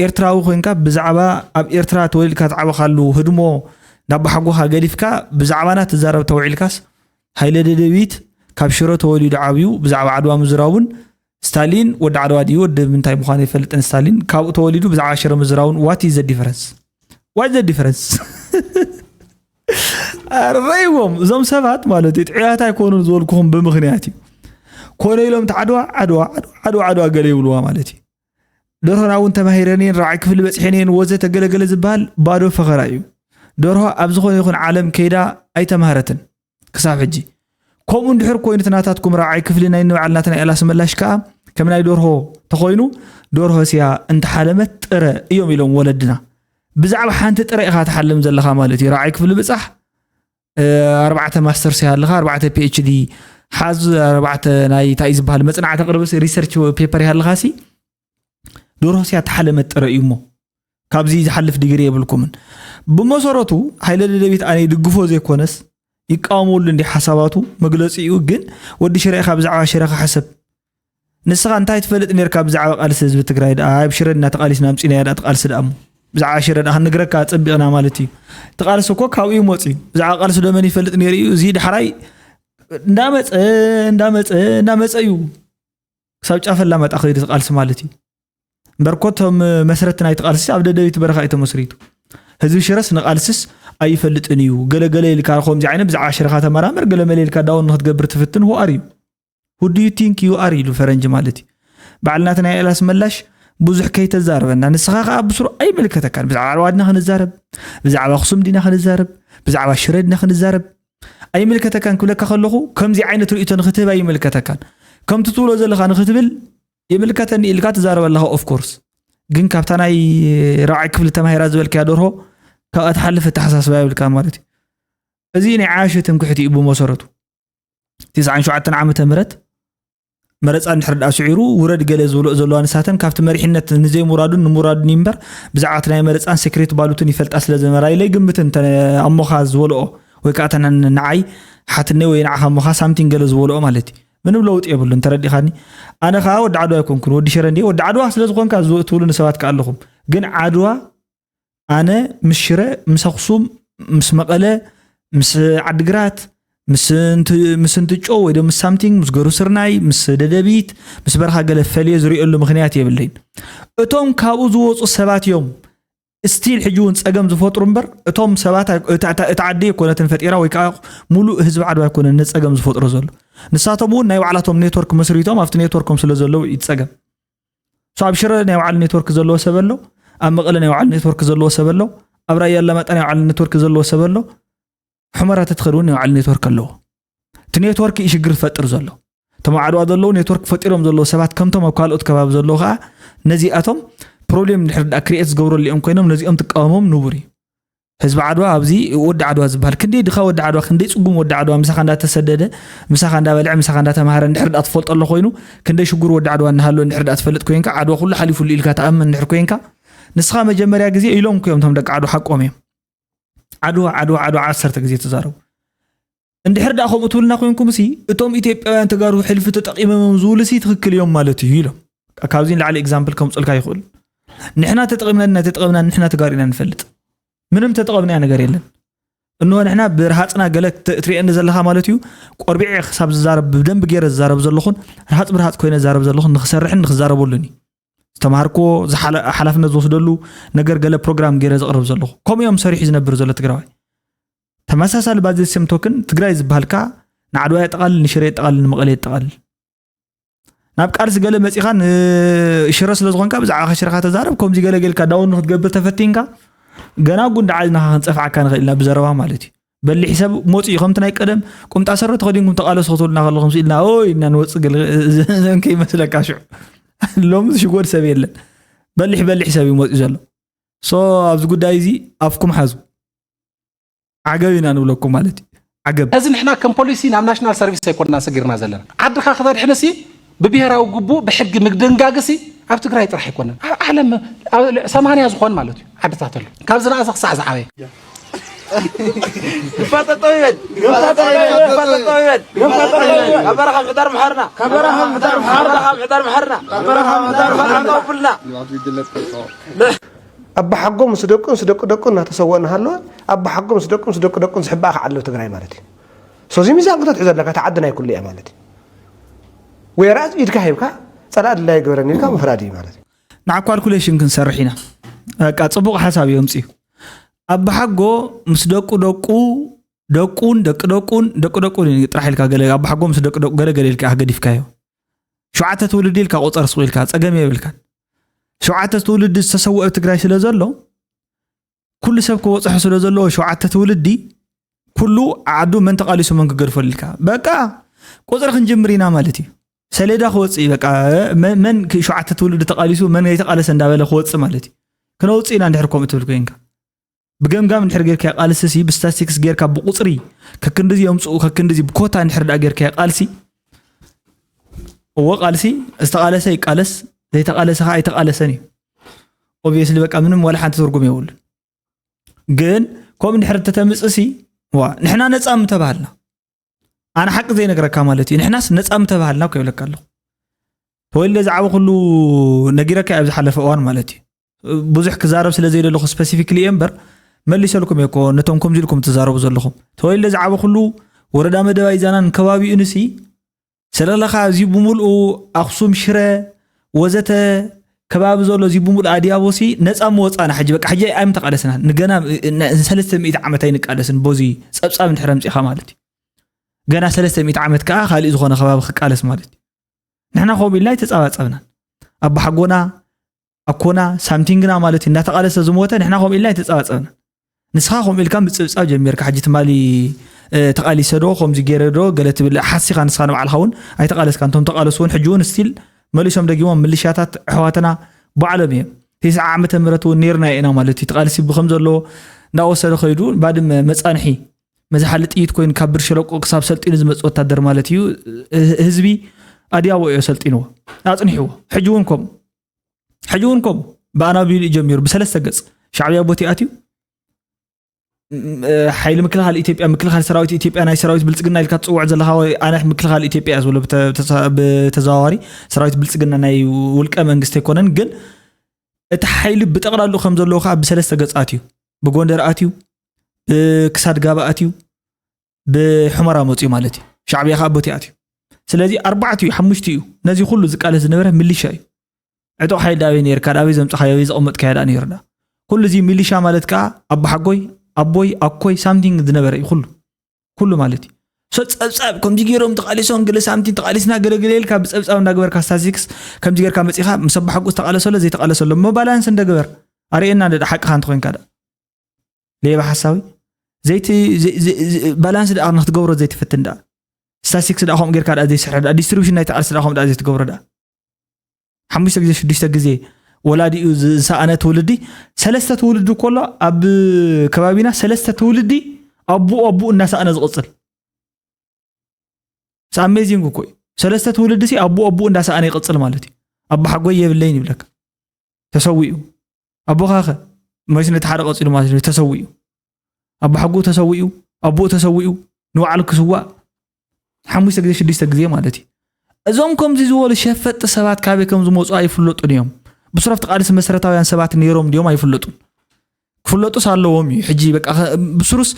ኤርትራዊ ኮይንካ ብዛዕባ ኣብ ኤርትራ ተወሊድካ ዝዓበኻሉ ህድሞ ናብ ሓጎኻ ገዲፍካ ብዛዕባና ትዛረብ ተውዒልካስ ሃይለ ደደቢት ካብ ሽረ ተወሊዱ ዓብዩ ብዛዕባ ዓድዋ ምዝራቡን ስታሊን ወዲ ዓድዋ ድዩ ወዲ ምንታይ ምዃኑ ይፈልጥን ስታሊን ካብኡ ተወሊዱ ብዛዕባ ሽረ ምዝራቡን what is the difference? What is the difference? ኣረይዎም እዞም ሰባት ማለት እዩ ጥዕያት ኣይኮኑን ዝበልኩኹም ብምኽንያት እዩ። ኮነ ኢሎም እቲ ዓድዋ ዓድዋ ዓድዋ ዓድዋ ዓድዋ ገለ ይብልዋ ማለት እዩ። ደርሆና እውን ተማሂረን እየን ራብዓይ ክፍሊ በፂሐን እየን ወዘተ ገለገለ ዝበሃል ባዶ ፈኸራ እዩ። ደርሆ ኣብ ዝኾነ ይኹን ዓለም ከይዳ ኣይተማህረትን ክሳብ ሕጂ። ከምኡ እንድሕር ኮይኑ እቲ ናታትኩም ራብዓይ ክፍሊ ናይ ንባዕልና ናይ ኤላስ መላሽ ከዓ ከም ናይ ደርሆ ተኾይኑ ደርሆ ስያ እንተሓለመት ጥረ እዮም ኢሎም ወለድና። ብዛዕባ ሓንቲ ጥረ ኢኻ ትሓልም ዘለኻ ማለት እዩ። ራብዓይ ክፍሊ ብፃሕ ኣርባዕተ ማስተርስ ይሃልኻ ኣርባዕተ ፒኤችዲ ሓዝ ኣርባዕተ ናይ እንታይ ዝበሃል መፅናዕቲ ቅርብስ ሪሰርች ፔፐር ይሃልኻ ሲ ደርሆ ስያ ተሓለመት ጥረ እዩ እሞ ካብዚ ዝሓልፍ ዲግሪ የብልኩምን። ብመሰረቱ ሃይለ ደደቢት ኣነ ይድግፎ ዘይኮነስ ይቃወመሉ እንዲ ሓሳባቱ መግለፂኡ ግን ወዲ ሽረ ኢኻ ብዛዕባ ሽረ ክሓሰብ ንስኻ እንታይ ትፈልጥ ነርካ ብዛዕባ ቃልሲ ህዝቢ ትግራይ ደኣ ኣብ ሽረ እና ተቃሊስና ኣምፂናዮ ደኣ ትቃልሲ ደኣ እሞ ብዛዕባ ሽረ ደኣ ክንነግረካ ፀቢቕና ማለት እዩ። እቲ ቃልሲ እኮ ካብኡ እዩ መፅዩ። ብዛዕባ ቃልሲ ዶ መን ይፈልጥ ነይሩ እዩ? እዚ ዳሕራይ እንዳመፀ እንዳመፀ እንዳመፀ እዩ ክሳብ ጫፍ ኣላማጣ ከይዱ እቲ ቃልሲ ማለት እዩ። እምበር እኮ እቶም መስረቲ ናይቲ ቃልሲ ኣብ ደደቢት በረኻ እዩ ተመስሪቱ። ህዝቢ ሽረስ ንቃልስስ ኣይፈልጥን እዩ ገለገለ ኢልካ ከምዚ ዓይነት ብዛዕባ ሽረኻ ተመራመር ገለመለ ኢልካ ዳውን ንክትገብር ትፍትን who are you? Who do you think you are ኢሉ ፈረንጂ ማለት እዩ። በዓል ናትናኤል ኣስመላሽ ብዙሕ ከይተዛርበና ንስኻ ከዓ ብስሩ ኣይምልከተካን። ብዛዕባ ዓድዋ ድና ክንዛረብ፣ ብዛዕባ ኣኽሱም ዲና ክንዛረብ፣ ብዛዕባ ሽረ ድና ክንዛረብ ኣይምልከተካን ክብለካ ከለኹ ከምዚ ዓይነት ርእይቶ ንክትህብ ኣይምልከተካን። ከምቲ ትብሎ ዘለኻ ንክትብል ይምልከተኒ ኢልካ ትዛረብ ኣለኻ of course። ግን ካብታ ናይ ራብዓይ ክፍሊ ተማሂራ ዝበልካያ ደርሆ ካብኣ ትሓልፍ ኣተሓሳስባ የብልካ ማለት እዩ። እዚ ናይ ዓያሹ ትምክሕቲ እዩ ብመሰረቱ። ትስዓን ሸውዓተን ዓመተ ምህረት መረፃ እንድሕር ደኣ ስዒሩ ውረድ ገለ ዝብልኦ ዘለዋ ንሳተን ካብቲ መሪሕነት ንዘይምውራዱን ንምውራዱን እዩ እምበር ብዛዕባ እቲ ናይ መረፃን ሴክሬት ባሉትን ይፈልጣ ስለ ዝነበራ ኢለ ይግምት እንተ ኣሞኻ ዝበልኦ ወይ ከዓ እተን ንዓይ ሓትነይ ወይ ንዓኻ ኣሞኻ ሳምቲንግ ገለ ዝበልኦ ማለት እዩ ምንም ለውጢ የብሉን ተረዲኻኒ ኣነ ከዓ ወዲ ዓድዋ ኣይኮንኩን ወዲ ሽረ እንድየ ወዲ ዓድዋ ስለ ዝኾንካ ትብሉ ንሰባት ከዓ ኣለኹም ግን ዓድዋ ኣነ ምስ ሽረ ምስ ኣኽሱም ምስ መቐለ ምስ ዓድግራት ምስ እንትጮ ወይ ዶ ምስ ሳምቲንግ ምስ ገሩ ስርናይ ምስ ደደቢት ምስ በረኻ ገለ ፈልየ ዝሪኦሉ ምኽንያት የብለይን እቶም ካብኡ ዝወፁ ሰባት እዮም ስቲል ሕጂ እውን ፀገም ዝፈጥሩ እምበር እቶም ሰባት እቲ ዓዲ የኮነትን ፈጢራ ወይ ከዓ ሙሉእ ህዝቢ ዓድዋ ኣይኮነን ነፀገም ዝፈጥሮ ዘሎ ንሳቶም እውን ናይ ባዕላቶም ኔትወርክ መስሪቶም ኣብቲ ኔትወርኮም ስለ ዘለዉ እዩ ፀገም So ኣብ ሽረ ናይ ባዕሉ ኔትወርክ ዘለዎ ሰብ ኣሎ ኣብ መቐለ ናይ ባዕሉ ኔትወርክ ዘለዎ ሰብ ኣሎ፣ ኣብ ራያ ኣላማጣ ናይ ባዕሉ ኔትወርክ ዘለዎ ሰብ ኣሎ። ሑመራ ተትኸድ እውን ናይ ባዕሉ ኔትወርክ ኣለዎ። እቲ ኔትወርክ እዩ ሽግር ዝፈጥር ዘሎ። እቶም ኣብ ዓድዋ ዘለዉ ኔትወርክ ፈጢሮም ዘለዉ ሰባት ከምቶም ኣብ ካልኦት ከባቢ ዘለዉ ከዓ ነዚኣቶም ፕሮብሌም እንድሕር ደኣ ክሪኤት ዝገብረሉ እዮም ኮይኖም ነዚኦም ትቃወሞም ንቡር እዩ። ህዝቢ ዓድዋ ኣብዚ ወዲ ዓድዋ ዝበሃል ክንደይ ድኻ ወዲ ዓድዋ ክንደይ ፅጉም ወዲ ዓድዋ ምሳኻ እንዳተሰደደ ምሳኻ እንዳበልዐ ምሳኻ እንዳተምሃረ እንድሕር ደኣ ትፈልጦ ኣሎ ኮይኑ ክንደይ ሽጉር ወዲ ዓድዋ እናሃለወ እንድሕር ደኣ ትፈልጥ ኮይንካ ዓድዋ ኩሉ ሓሊፉሉ ኢልካ ትኣምን እንድሕር ኮይንካ ንስኻ መጀመርያ ግዜ ኢሎም እኮ እዮም እቶም ደቂ ዓድዋ ሓቆም እዮም። ዓድዋ ዓድዋ ዓድዋ ዓሰርተ ግዜ ተዛረቡ። እንድሕር ደኣ ከምኡ ትብልና ኮይንኩም ሲ እቶም ኢትዮጵያውያን ተጋሩ ሕልፊ ተጠቂሞም ዝብሉ ሲ ትኽክል እዮም ማለት እዩ ኢሎም። ካብዚ ንላዕሊ ኤግዛምፕል ከምፅልካ ይኽእል። ንሕና ተጠቂምና ድና ተጠቀምና ንሕና ተጋሩ ኢና ንፈልጥ። ምንም ተጠቀምናዮ ነገር የለን። እንሆ ንሕና ብርሃፅና ገለ ት- ትሪኤኒ ዘለኻ ማለት እዩ። ቆርቢዐ ክሳብ ዝዛረብ ብደንብ ገይረ ዝዛረብ ዘለኹን ርሃፅ ብርሃፅ ኮይነ ዝዛረብ ዘለኹን ንክሰርሕን ንክዛረበሉን እዩ። ዝተምሃርክዎ ዝሓለ- ሓላፍነት ዝወስደሉ ነገር ገለ ፕሮግራም ገይረ ዘቕርብ ዘለኹ ከምኡ እዮም ሰሪሑ ዝነብር ዘሎ ትግራዋይ። ተመሳሳሊ ባጀት ሴም ቶክን ትግራይ ዝበሃልካ ንዓድዋ የጠቓልል ንሽረ የጠቓልል ንመቐለ የጠቓልል። ናብ ቃልሲ ገለ መፂኻ ንሽረ ስለ ዝኾንካ ብዛዕባ ሽረኻ ተዛረብ ከምዚ ገለ ጌልካ ዳውን ንክትገብር ተፈቲንካ ገና ጉንዲ ዓድናኻ ክንፀፍዓካ ንኽእል ኢና ብዘረባ ማለት እዩ። በሊሕ ሰብ መፂኡ ከምቲ ናይ ቀደም ቁምጣ ሰረ ተኸዲንኩም ተቓለሱ ክትብሉና ከለኹም ስኢልና ኦይ እና ንወፅእ ገለ ከይመስለካ ሽዑ ሎሚ ዝሽጎድ ሰብ የለን። በሊሕ በሊሕ ሰብ እዩ መፂኡ ዘሎ። ሶ ኣብዚ ጉዳይ እዚ ኣፍኩም ሓዙ። ዓገብ ኢና ንብለኩም ማለት እዩ። ዓገብ። እዚ ንሕና ከም ፖሊሲ ናብ ናሽናል ሰርቪስ ኣይኮንና ሰጊርና ዘለና። ዓድኻ ክተድሕንሲ ብብሄራዊ ግቡእ ብሕጊ ምድንጋግሲ ኣብ ትግራይ ጥራሕ ኣይኮነን። ኣብ ዓለም ኣብ ሰማንያ ዝኾን ማለት እዩ ዓድታት ኣሎ። ካብ ዝነኣሰ ክሳዕ ዝዓበየ። ይፋጠጠው ይበል ይፋጠጠው ይበል ይፋጠጠው ይበል ይፋጠጠው ይበል ካብ በረኻ ምሕዳር ምሓርና ካብ በረኻ ምሕዳር ምሓርና ካብ በረኻ ምሕዳር ምሓርና ካብ በረኻ ምሕዳር ምሓርና ኣውፍልና ኣባሓጎ ምስ ደቁን ምስ ደቂ ደቁን እናተሰወእ እናሃለወ ኣባሓጎ ምስ ደቁን ምስ ደቂ ደቁን ዝሕባእ ከዓ ኣሎ ትግራይ ማለት እዩ። ሶዚ ሚዛን ክተትሕዞ ኣለካ እታ ዓዲ ናይ ኩሉ እያ ማለት እዩ። ወይራስ ኢድካ ሂብካ ፀላእ ድላይ ግበረኒ ኢልካ ምፍራድ እዩ ማለት እዩ። ንዓ ካልኩሌሽን ክንሰርሕ ኢና። በቃ ፅቡቕ ሓሳብ እዩ ኣምፅኡ። ኣባሓጎ ምስ ደቁ ደቁ ደቁን ደቂ ደቁን ደቂ ደቁን ጥራሕ ኢልካ ገለ ኣባሓጎ ምስ ደቂ ደቁ ገለ ገለ ኢልካ ገዲፍካዮ። ሸውዓተ ትውልዲ ኢልካ ቁፀር ስቕ ኢልካ ፀገም የብልካን። ሸውዓተ ትውልዲ ዝተሰወአ ኣብ ትግራይ ስለ ዘሎ ኩሉ ሰብ ክበፅሖ ስለ ዘለዎ ሸውዓተ ትውልዲ ኩሉ ዓዱ መን ተቓሊሱ መን ክገድፈሉ ኢልካ በቃ ቁፅሪ ክንጅምር ኢና ማለት እዩ። ሰሌዳ ክወፅእ እዩ በቃ መን ሸውዓተ ትውልዲ ተቓሊሱ መን ዘይተቓለሰ እንዳበለ ክወፅእ ማለት እዩ። ክነውፅእ ኢና እንድሕር ከምኡ ትብል ኮይንካ ብገምጋም እንድሕር ጌርካዮ ቃልሲ ሲ ብስታስቲክስ ጌርካ ብቁፅሪ ከክንድዚ የምፅኡ ከክንድዚ ብኮታ እንድሕር ደኣ ጌርካዮ ቃልሲ እወ ቃልሲ ዝተቓለሰ ይቃለስ ዘይተቓለሰ ከዓ ኣይተቓለሰን እዩ። ኦብቪየስሊ በቃ ምንም ዋላ ሓንቲ ትርጉም የብሉን። ግን ከምኡ እንድሕር እንተተምፅእ ሲ ዋ ንሕና ነፃ ምተባሃልና ኣነ ሓቂ ዘይነግረካ ማለት እዩ ንሕናስ ነፃ ምተባሃልና እኮ ይብለካ ኣለኹ። ተወልደ ዝዓበኹሉ ነጊረካ ኣብ ዝሓለፈ እዋን ማለት እዩ። ብዙሕ ክዛረብ ስለ ዘይደለኹ ስፐሲፊክሊ እየ እምበር መሊሰልኩም እየ እኮ ነቶም ከምዚ ኢልኩም ትዛረቡ ዘለኹም። ተወልደ ዝዓበኹሉ ወረዳ መደባይ ዛናን ከባቢኡንሲ ሰለለኻ እዚ ብምልኡ ኣኽሱም ሽረ ወዘተ ከባቢ ዘሎ እዚ ብምልኡ ኣድያቦሲ ነፃ ምወፃና ሕጂ በቃ ሕጂ ኣይምተቃለስና ንገና ንሰለስተ ሚእቲ ዓመት ኣይንቃለስን ቦዚ ፀብፃብ እንድሕር ኣምፂኻ ማለት እዩ። ገና ሰለስተ ሚእቲ ዓመት ከዓ ካሊእ ዝኾነ ከባቢ ክቃለስ ማለት እዩ። ንሕና ከምኡ ኢልና ኣይተፃባፀብናን። ኣባሓጎና ኣኮና ሳምቲንግና ማለት እዩ እናተቃለሰ ዝሞተ ንሕና ከምኡ ኢልና ኣይተፃባፀብናን። ንስኻ ከምኡ ኢልካ ምፅብፃብ ጀሚርካ ሕጂ ትማሊ ተቃሊሰ ዶ ከምዚ ገይረ ዶ ገለ ትብል ሓሲኻ ንስኻ ንባዕልኻ እውን ኣይተቃለስካን። እቶም ተቃለሱ እውን ሕጂ እውን ስቲል መሊሶም ደጊሞም ምልሻታት ኣሕዋትና ባዕሎም እዮም። ተስዓ ዓመተ ምህረት እውን ነይርና ኢና ማለት እዩ። ተቃልሲ ብከም ዘሎ እንዳወሰደ ከይዱ ባድመ መፃንሒ መዝሓሊ ጥይት ኮይኑ ካብ ብር ሸለቆ ክሳብ ሰልጢኑ ዝመፅ ወታደር ማለት እዩ። ህዝቢ ኣድያቦ እዮ ሰልጢንዎ ኣፅኒሕዎ። ሕጂ እውን ከምኡ ሕጂ እውን ከምኡ ብኣናቢሉ እዩ ጀሚሩ ብሰለስተ ገፅ ሻዕብያ ቦቲ ኣትዩ ሓይሊ ምክልኻል ኢትዮጵያ ምክልኻል ሰራዊት ኢትዮጵያ ናይ ሰራዊት ብልፅግና ኢልካ ትፅውዕ ዘለኻ ወይ ኣነ ምክልኻል ኢትዮጵያ እያ ዝብሎ ብተዘዋዋሪ ሰራዊት ብልፅግና ናይ ውልቀ መንግስቲ ኣይኮነን ግን እቲ ሓይሊ ብጠቕላሉ ከም ዘለዎ ከዓ ብሰለስተ ገፅ ኣትዩ ብጎንደር ኣትዩ ብክሳድ ጋባ ኣትዩ ብሑመራ መፅኡ ማለት እዩ። ሻዕብያ ከዓ ቦቲ ኣትዩ። ስለዚ ኣርባዕተ እዩ ሓሙሽተ እዩ ነዚ ኩሉ ዝቃለስ ዝነበረ ሚሊሻ እዩ። ዕጡቕ ሓይሊ ኣበይ ነይርካ ኣበይ ዘምፅኻዮ ኣበይ ዘቐመጥካዮ ደኣ ነይሩ ደኣ ኩሉ እዚ ሚሊሻ ማለት ከዓ ኣቦሓጎይ ኣቦይ ኣኮይ ሳምቲንግ ዝነበረ እዩ ኩሉ ኩሉ ማለት እዩ። ሶ ፀብፃብ ከምዚ ገይሮም ተቃሊሶም ገለ ሳምቲንግ ተቃሊስና ገለገለ ኢልካ ብፀብፃብ እንዳገበርካ ስታቲስቲክስ ከምዚ ገይርካ መፂኻ ምስ ኣቦሓጎ ዝተቃለሰሎ ዘይተቃለሰሎ እሞ ባላንስ እንደግበር ኣርእየና እንደ ሓቅኻ እንተኾይንካ ደኣ ሌባ ሓሳዊ። ዘይቲ ባላንስ ደኣ ንክትገብሮ ዘይትፈትን ደኣ፣ ስታስቲክስ ደኣ ከምኡ ጌርካ ደኣ ዘይስሕር ደኣ፣ ዲስትሪቢሽን ናይቲ ቃልሲ ደኣ ከምኡ ደኣ ዘይትገብሮ ደኣ። ሓሙሽተ ግዜ ሽዱሽተ ግዜ ወላዲኡ ዝሰኣነ ትውልዲ፣ ሰለስተ ትውልዲ እኮ ኣሎ ኣብ ከባቢና፣ ሰለስተ ትውልዲ ኣቡኡ ኣቡኡ እናሰኣነ ዝቕፅል። ኣሜዚንግ እኮ እዩ። ሰለስተ ትውልዲ ሲ ኣቡኡ ኣቡኡ እንዳሰኣነ ይቕፅል ማለት እዩ። ኣቦ ሓጎይ የብለይን ይብለካ፣ ተሰዊኡ። ኣቦኻ ኸ መስ ነቲ ሓደ ቀፂሉ ማለት እዩ፣ ተሰዊኡ። ኣቦ ሓጎ ተሰዊኡ፣ ኣቦኡ ተሰዊኡ፣ ንባዕሉ ክስዋእ ሓሙሽተ ግዜ ሽዱሽተ ግዜ ማለት እዩ። እዞም ከምዚ ዝበሉ ሸፈጥቲ ሰባት ካበይ ከም ዝመፁ ኣይፍለጡን እዮም። ብስረፍቲ ቃልሲ መሰረታውያን ሰባት ነይሮም ድዮም ኣይፍለጡን። ክፍለጡስ ኣለዎም እዩ። ሕጂ በቃ ከ- ብስሩስ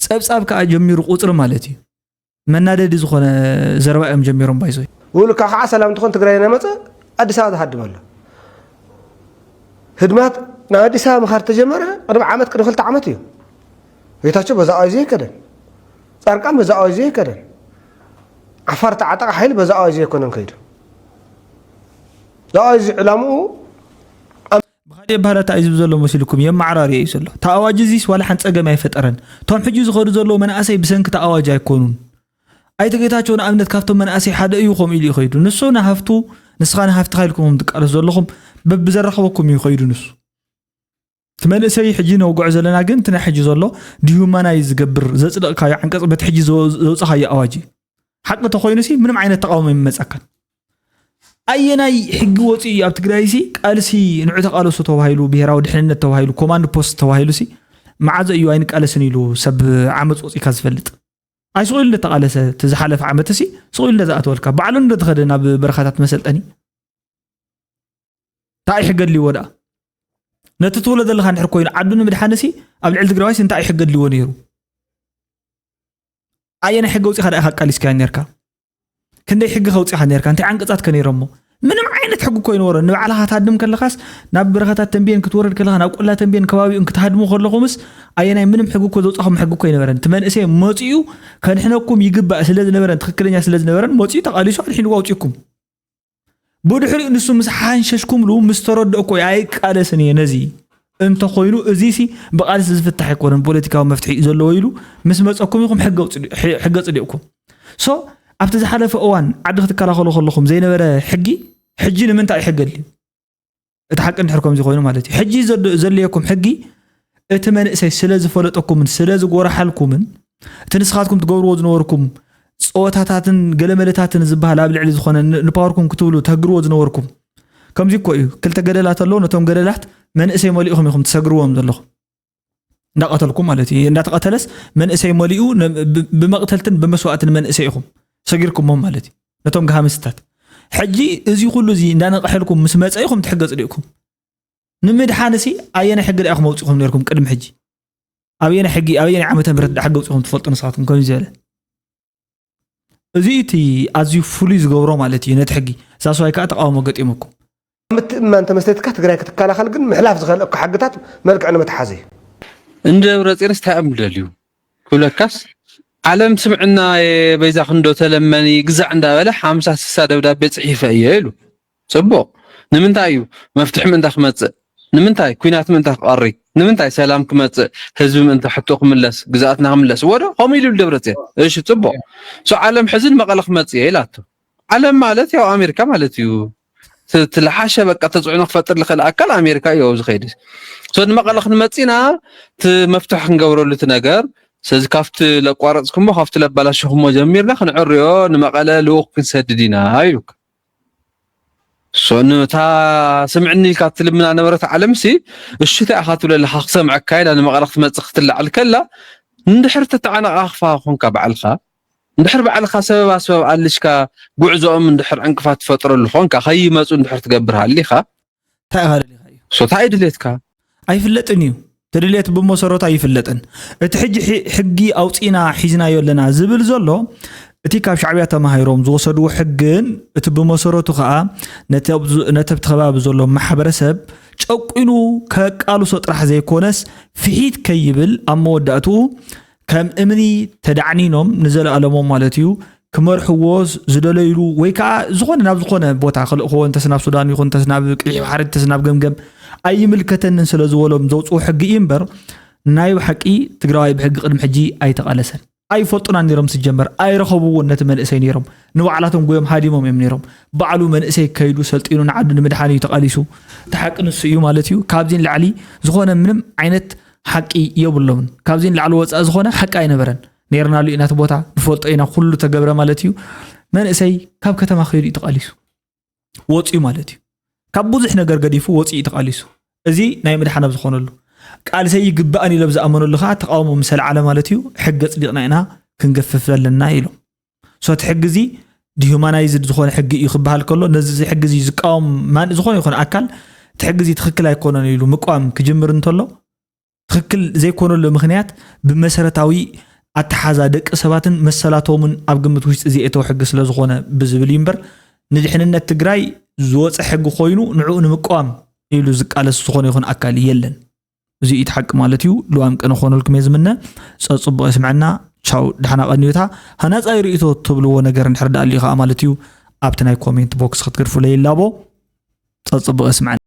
ፀብፃብ ከዓ ጀሚሩ ቁፅሪ ማለት እዩ። መናደዲ ዝኾነ ዘረባ እዮም ጀሚሮም ባይዞይ። ውልካ ከዓ ሰላም እንትኾን ትግራይ እናመፀ ኣዲስ ኣበባ ዝሃድም ኣሎ። ህድማት ናብ ኣዲስ ኣበባ ምኻድ ተጀመረ ቅድሚ ዓመት ቅድሚ ክልተ ዓመት እዩ። ጌታቸው በዛ ኣዋጅ ዘይከደን፣ ፃድቃን በዛ ኣዋጅ ዘይከደን፣ ዓፋር ተዓጠቃ ሓይሊ በዛ ኣዋጅ ዘይኮነን ከይዱ። እዛ ኣዋጅ እዚ ዕላምኡ ብኻሊእ ኣባህላ እንታይ እዩ ዝብል ዘሎ መሲልኩም? የመዓራርዮ እዩ ዘሎ። እቲ ኣዋጅ እዚስ ዋላ ሓንቲ ጸገም ኣይፈጠረን። እቶም ሕጂ ዝኸዱ ዘለዉ መናእሰይ ብሰንኪ እቲ ኣዋጅ ኣይኮኑን። ኣይተ ጌታቸው ንኣብነት ካብቶም መናእሰይ ሓደ እዩ፣ ከምኡ ኢሉ እዩ ከይዱ። ንሱ ንሃፍቱ፣ ንስኻ ንሃፍትኻ ኢልኩም ትቃለሱ ዘለኹም፣ በብዘረኸበኩም እዩ ከይዱ ንሱ። እቲ መንእሰይ ሕጂ ነውግዖ ዘለና ግን እቲ ናይ ሕጂ ዘሎ ዲሁማናይዝ ዝገብር ዘጽደቕካዮ ዓንቀጽ በቲ ሕጂ ዘው- ዘውጻኻዮ ኣዋጅ እዩ። ሓቂ ተኾይኑሲ ምንም ዓይነት ተቃውሞ ይመጻካን። ኣየናይ ሕጊ ወፂኡ እዩ ኣብ ትግራይ ሲ ቃልሲ ንዑ ተቃለሱ ተባሂሉ፣ ብሄራዊ ድሕንነት ተባሂሉ፣ ኮማንድ ፖስት ተባሂሉ ሲ መዓዘ እዩ ኣይንቃለስን ኢሉ ሰብ ዓመፅ ወፂካ ዝፈልጥ? ኣይ ስቕ ኢሉ እንደተቃለሰ እቲ ዝሓለፈ ዓመት ሲ ስቕ ኢሉ እንደዝኣተወልካ ባዕሉ እንደተኸደ ናብ በረኻታት መሰልጠኒ እንታይ ሕገ ኣድልይዎ ደኣ? ነቲ ትብሎ ዘለኻ እንድሕር ኮይኑ ዓዱ ንምድሓንሲ ኣብ ልዕሊ ትግራዋይስ እንታይ ሕገ ኣድልይዎ ነይሩ? ኣየናይ ሕገ ኣውፂኻ ደኣ ኢኻ ኣቃሊስካዮ ነርካ? ክንደይ ሕጊ ከውፂኻ ነርካ? እንታይ ዓንቀፃት ከ ነይሮሞ? ምንም ዓይነት ሕጊ እኮ ኣይነበሮን። ንባዕልኻ ክትሃድም ከለኻስ ናብ በረኻታት ተንቤን ክትወርድ ከለኻ ናብ ቆላ ተንቤን ከባቢኡን ክትሃድሙ ከለኹምስ ኣየናይ ምንም ሕጊ እኮ ዘውፃኹም ሕጊ እኮ ኣይነበረን። እቲ መንእሰይ መፂኡ ከድሕነኩም ይግባእ ስለ ዝነበረን ትኽክለኛ ስለ ዝነበረን መፂኡ ተቃሊሱ ኣድሒንዎ ኣውፂኩም። ብድሕሪኡ ንሱ ምስ ሓንሸሽኩምሉ ምስ ተረድኦ እኮ ኣይቃለስን እየ ነዚ እንተኾይኑ እዚሲ ብቃልሲ ዝፍታሕ ኣይኮነን ፖለቲካዊ መፍትሒ እዩ ዘለዎ ኢሉ ምስ መፀኩም ኢኹም ሕገ ኣውፅዲ- ሕገ ኣፅዲቕኩም። ሶ ኣብቲ ዝሓለፈ እዋን ዓዲ ክትከላኸሉ ከለኹም ዘይነበረ ሕጊ ሕጂ ንምንታይ እዩ ሕገ ኣድልዩ? እቲ ሓቂ እንድሕር ከምዚ ኮይኑ ማለት እዩ። ሕጂ ዘድ- ዘድልየኩም ሕጊ እቲ መንእሰይ ስለ ዝፈለጠኩምን ስለ ዝጎረሓልኩምን እቲ ንስኻትኩም ትገብርዎ ዝነበርኩም ፀወታታትን ገለመለታትን ዝበሃል ኣብ ልዕሊ ዝኾነ ን- ንፓወርኩም ክትብሉ ተግርዎ ዝነበርኩም ከምዚ እኮ እዩ። ክልተ ገደላት ኣለዉ። ነቶም ገደላት መንእሰይ መሊእኹም ኢኹም ትሰግርዎም ዘለኹም። እንዳቐተልኩም ማለት እዩ። እንዳተቐተለስ መንእሰይ መሊኡ ነ- ብ- ብመቕተልትን ብመስዋእትን መንእሰይ ኢኹም ሰጊርኩሞም ማለት እዩ። ነቶም ገሃምስታት ሕጂ እዚ ኩሉ እዚ እንዳነቕሐልኩም ምስ መፀ ኢኹም ትሕገ ፅዲቕኩም። ንምድሓንሲ ኣየናይ ሕጊ ደኣ ኢኹም ኣውፂኹም ነርኩም ቅድሚ ሕጂ? ኣበየናይ ሕጊ ኣበየናይ ዓመተ ምህረት ደኣ ሕጊ ኣውፂኹም ትፈልጡ ንስኻትኩም ከምዚ ዝበለ? እዚ እቲ ኣዝዩ ፍሉይ ዝገብሮ ማለት እዩ ነቲ ሕጊ። ሳስዋይ ከዓ ተቃውሞ ገጢሙኩም። ምትእምማን ተመስተትካ ትግራይ ክትከላኸል ግን ምሕላፍ ዝኸልእካ ሕግታት መልክዕ ንመትሓዚ እዩ። እንደ ደብረፅዮንስ እንታይ እዮም ደልዩ ክብለካስ ዓለም ስምዕና በይዛ ክንዶ ተለመኒ ግዛዕ እንዳበለ ሓምሳ ስሳ ደብዳቤ ፅሒፈ እየ ኢሉ። ፅቡቕ ንምንታይ እዩ መፍትሒ ምእንታ ክመፅእ ንምንታይ ኩናት ምእንታ ክቐሪ ንምንታይ ሰላም ክመፅእ ህዝቢ ምእንታ ሕቶ ክምለስ ግዛኣትና ክምለስ ወደ ከምኡ ኢሉ ደብረፅዮን እሺ ፅቡቕ ሶ ዓለም ሕዝን መቐለ ክመፅእ እየ ኢላቶ ዓለም ማለት ያው ኣሜሪካ ማለት እዩ ትልሓሸ በቃ ተፅዕኖ ክፈጥር ዝኽእል ኣካል ኣሜሪካ እዩ ኣብዚ ከይዲ ሶ ንመቐለ ክንመፅና እቲ መፍትሒ ክንገብረሉ እቲ ነገር ስለዚ ካብቲ ለቋረፅኩሞ ካብቲ ለባላሸኹሞ ጀሚርና ክንዕርዮ ንመቐለ ልኡኽ ክንሰድድ ኢና ኢሉካ ሶ ንታ ስምዕኒ ኢልካ ትልምና ነበረት ዓለም ሲ እሹ እንታይ ኢኻ ትብለ ኣለኻ ክሰምዐካ ኢላ ንመቐለ ክትመፅእ ክትላዓል ከላ እንድሕር ተተዓናቓኽፋ ኮንካ ባዕልኻ እንድሕር ባዕልኻ ሰበብ ኣስበብ ኣልሽካ ጉዕዞኦም እንድሕር ዕንቅፋት ትፈጥረሉ ኮንካ ከይመፁ እንድሕር ትገብር ሃሊኻ እንታይ ኢኻ ደሊኻ እዩ ሶ እንታይ ድሌትካ ኣይፍለጥን እዩ። እቲ ድሌት ብመሰረቱ ኣይፍለጥን። እቲ ሕጂ ሕጊ ኣውፂና ሒዝናዮ ኣለና ዝብል ዘሎ እቲ ካብ ሻዕብያ ተማሂሮም ዝወሰድዎ ሕግን እቲ ብመሰረቱ ከዓ ነቲ ኣብቲ ከባቢ ዘሎ ማሕበረሰብ ጨቂኑ ከቃልሶ ጥራሕ ዘይኮነስ ፍሒት ከይብል ኣብ መወዳእትኡ ከም እምኒ ተዳዕኒኖም ንዘለኣለሞም ማለት እዩ ክመርሕዎ ዝደለይሉ ወይ ከዓ ዝኾነ ናብ ዝኾነ ቦታ ክልእኽዎ እንተስ ናብ ሱዳን ይኹን እንተስ ናብ ቅይሕ ባሕሪ እንተስ ናብ ገምገም ኣይምልከተንን ስለ ዝበሎም ዘውፅኡ ሕጊ እዩ እምበር ናይ ብሓቂ ትግራዋይ ብሕጊ ቅድሚ ሕጂ ኣይተቓለሰን። ኣይፈልጡና ነይሮም። ስጀመር ኣይረኸብዎን ነቲ መንእሰይ ነይሮም። ንባዕላቶም ጎዮም ሃዲሞም እዮም ነይሮም። ባዕሉ መንእሰይ ከይዱ ሰልጢኑ ንዓዱ ንምድሓን እዩ ተቓሊሱ። እቲ ሓቂ ንሱ እዩ ማለት እዩ። ካብዚ ንላዕሊ ዝኾነ ምንም ዓይነት ሓቂ የብሎምን። ካብዚ ንላዕሊ ወፃኢ ዝኾነ ሓቂ ኣይነበረን። ነይርናሉ ኢና እቲ ቦታ ንፈልጦ ኢና። ኩሉ ተገብረ ማለት እዩ። መንእሰይ ካብ ከተማ ከይዱ እዩ ተቓሊሱ። ወፂኡ ማለት እዩ። ካብ ብዙሕ ነገር ገዲፉ ወፂኡ ተቓሊሱ። እዚ ናይ ምድሓን ኣብ ዝኾነሉ፣ ቃልሰይ ይግባእን ኢለ ኣብ ዝኣመነሉ ከዓ ተቃውሞ ምስ ኣልዓለ ማለት እዩ። ሕጊ ኣፅዲቕና ኢና ክንገፍፍ ዘለና ኢሎም። So እቲ ሕጊ እዚ ዲሁማናይዝድ ዝኾነ ሕጊ እዩ ክበሃል ከሎ፣ ነዚ ሕጊ እዚ ዝቃወም ማን ዝኾነ ይኹን ኣካል እቲ ሕጊ እዚ ትኽክል ኣይኮነን ኢሉ ምቋም ክጅምር እንተሎ፣ ትኽክል ዘይኮነሉ ምኽንያት ብመሰረታዊ ኣተሓዛ ደቂ ሰባትን መሰላቶምን ኣብ ግምት ውሽጢ ዘየእተወ ሕጊ ስለ ዝኾነ ብዝብል እዩ እምበር፣ ንድሕንነት ትግራይ ዝወፀ ሕጊ ኮይኑ ንዕኡ ንምቅዋም ኢሉ ዝቃለስ ዝኾነ ይኹን ኣካል የለን። እዚ እዩ እቲ ሓቂ ማለት እዩ። ልዋም ቅነ ክኾነልኩም እየ ዝምነ። ፀፅቡቕ የስምዐና። ቻው፣ ደሓና ቀንዩታ። ሃናፃዊ ርእይቶ ትብልዎ ነገር እንድሕር ደኣ ኣልዩ ከዓ ማለት እዩ ኣብቲ ናይ ኮሜንት ቦክስ ክትገድፉለይ ይላቦ። ፀፅቡቕ የስምዐና።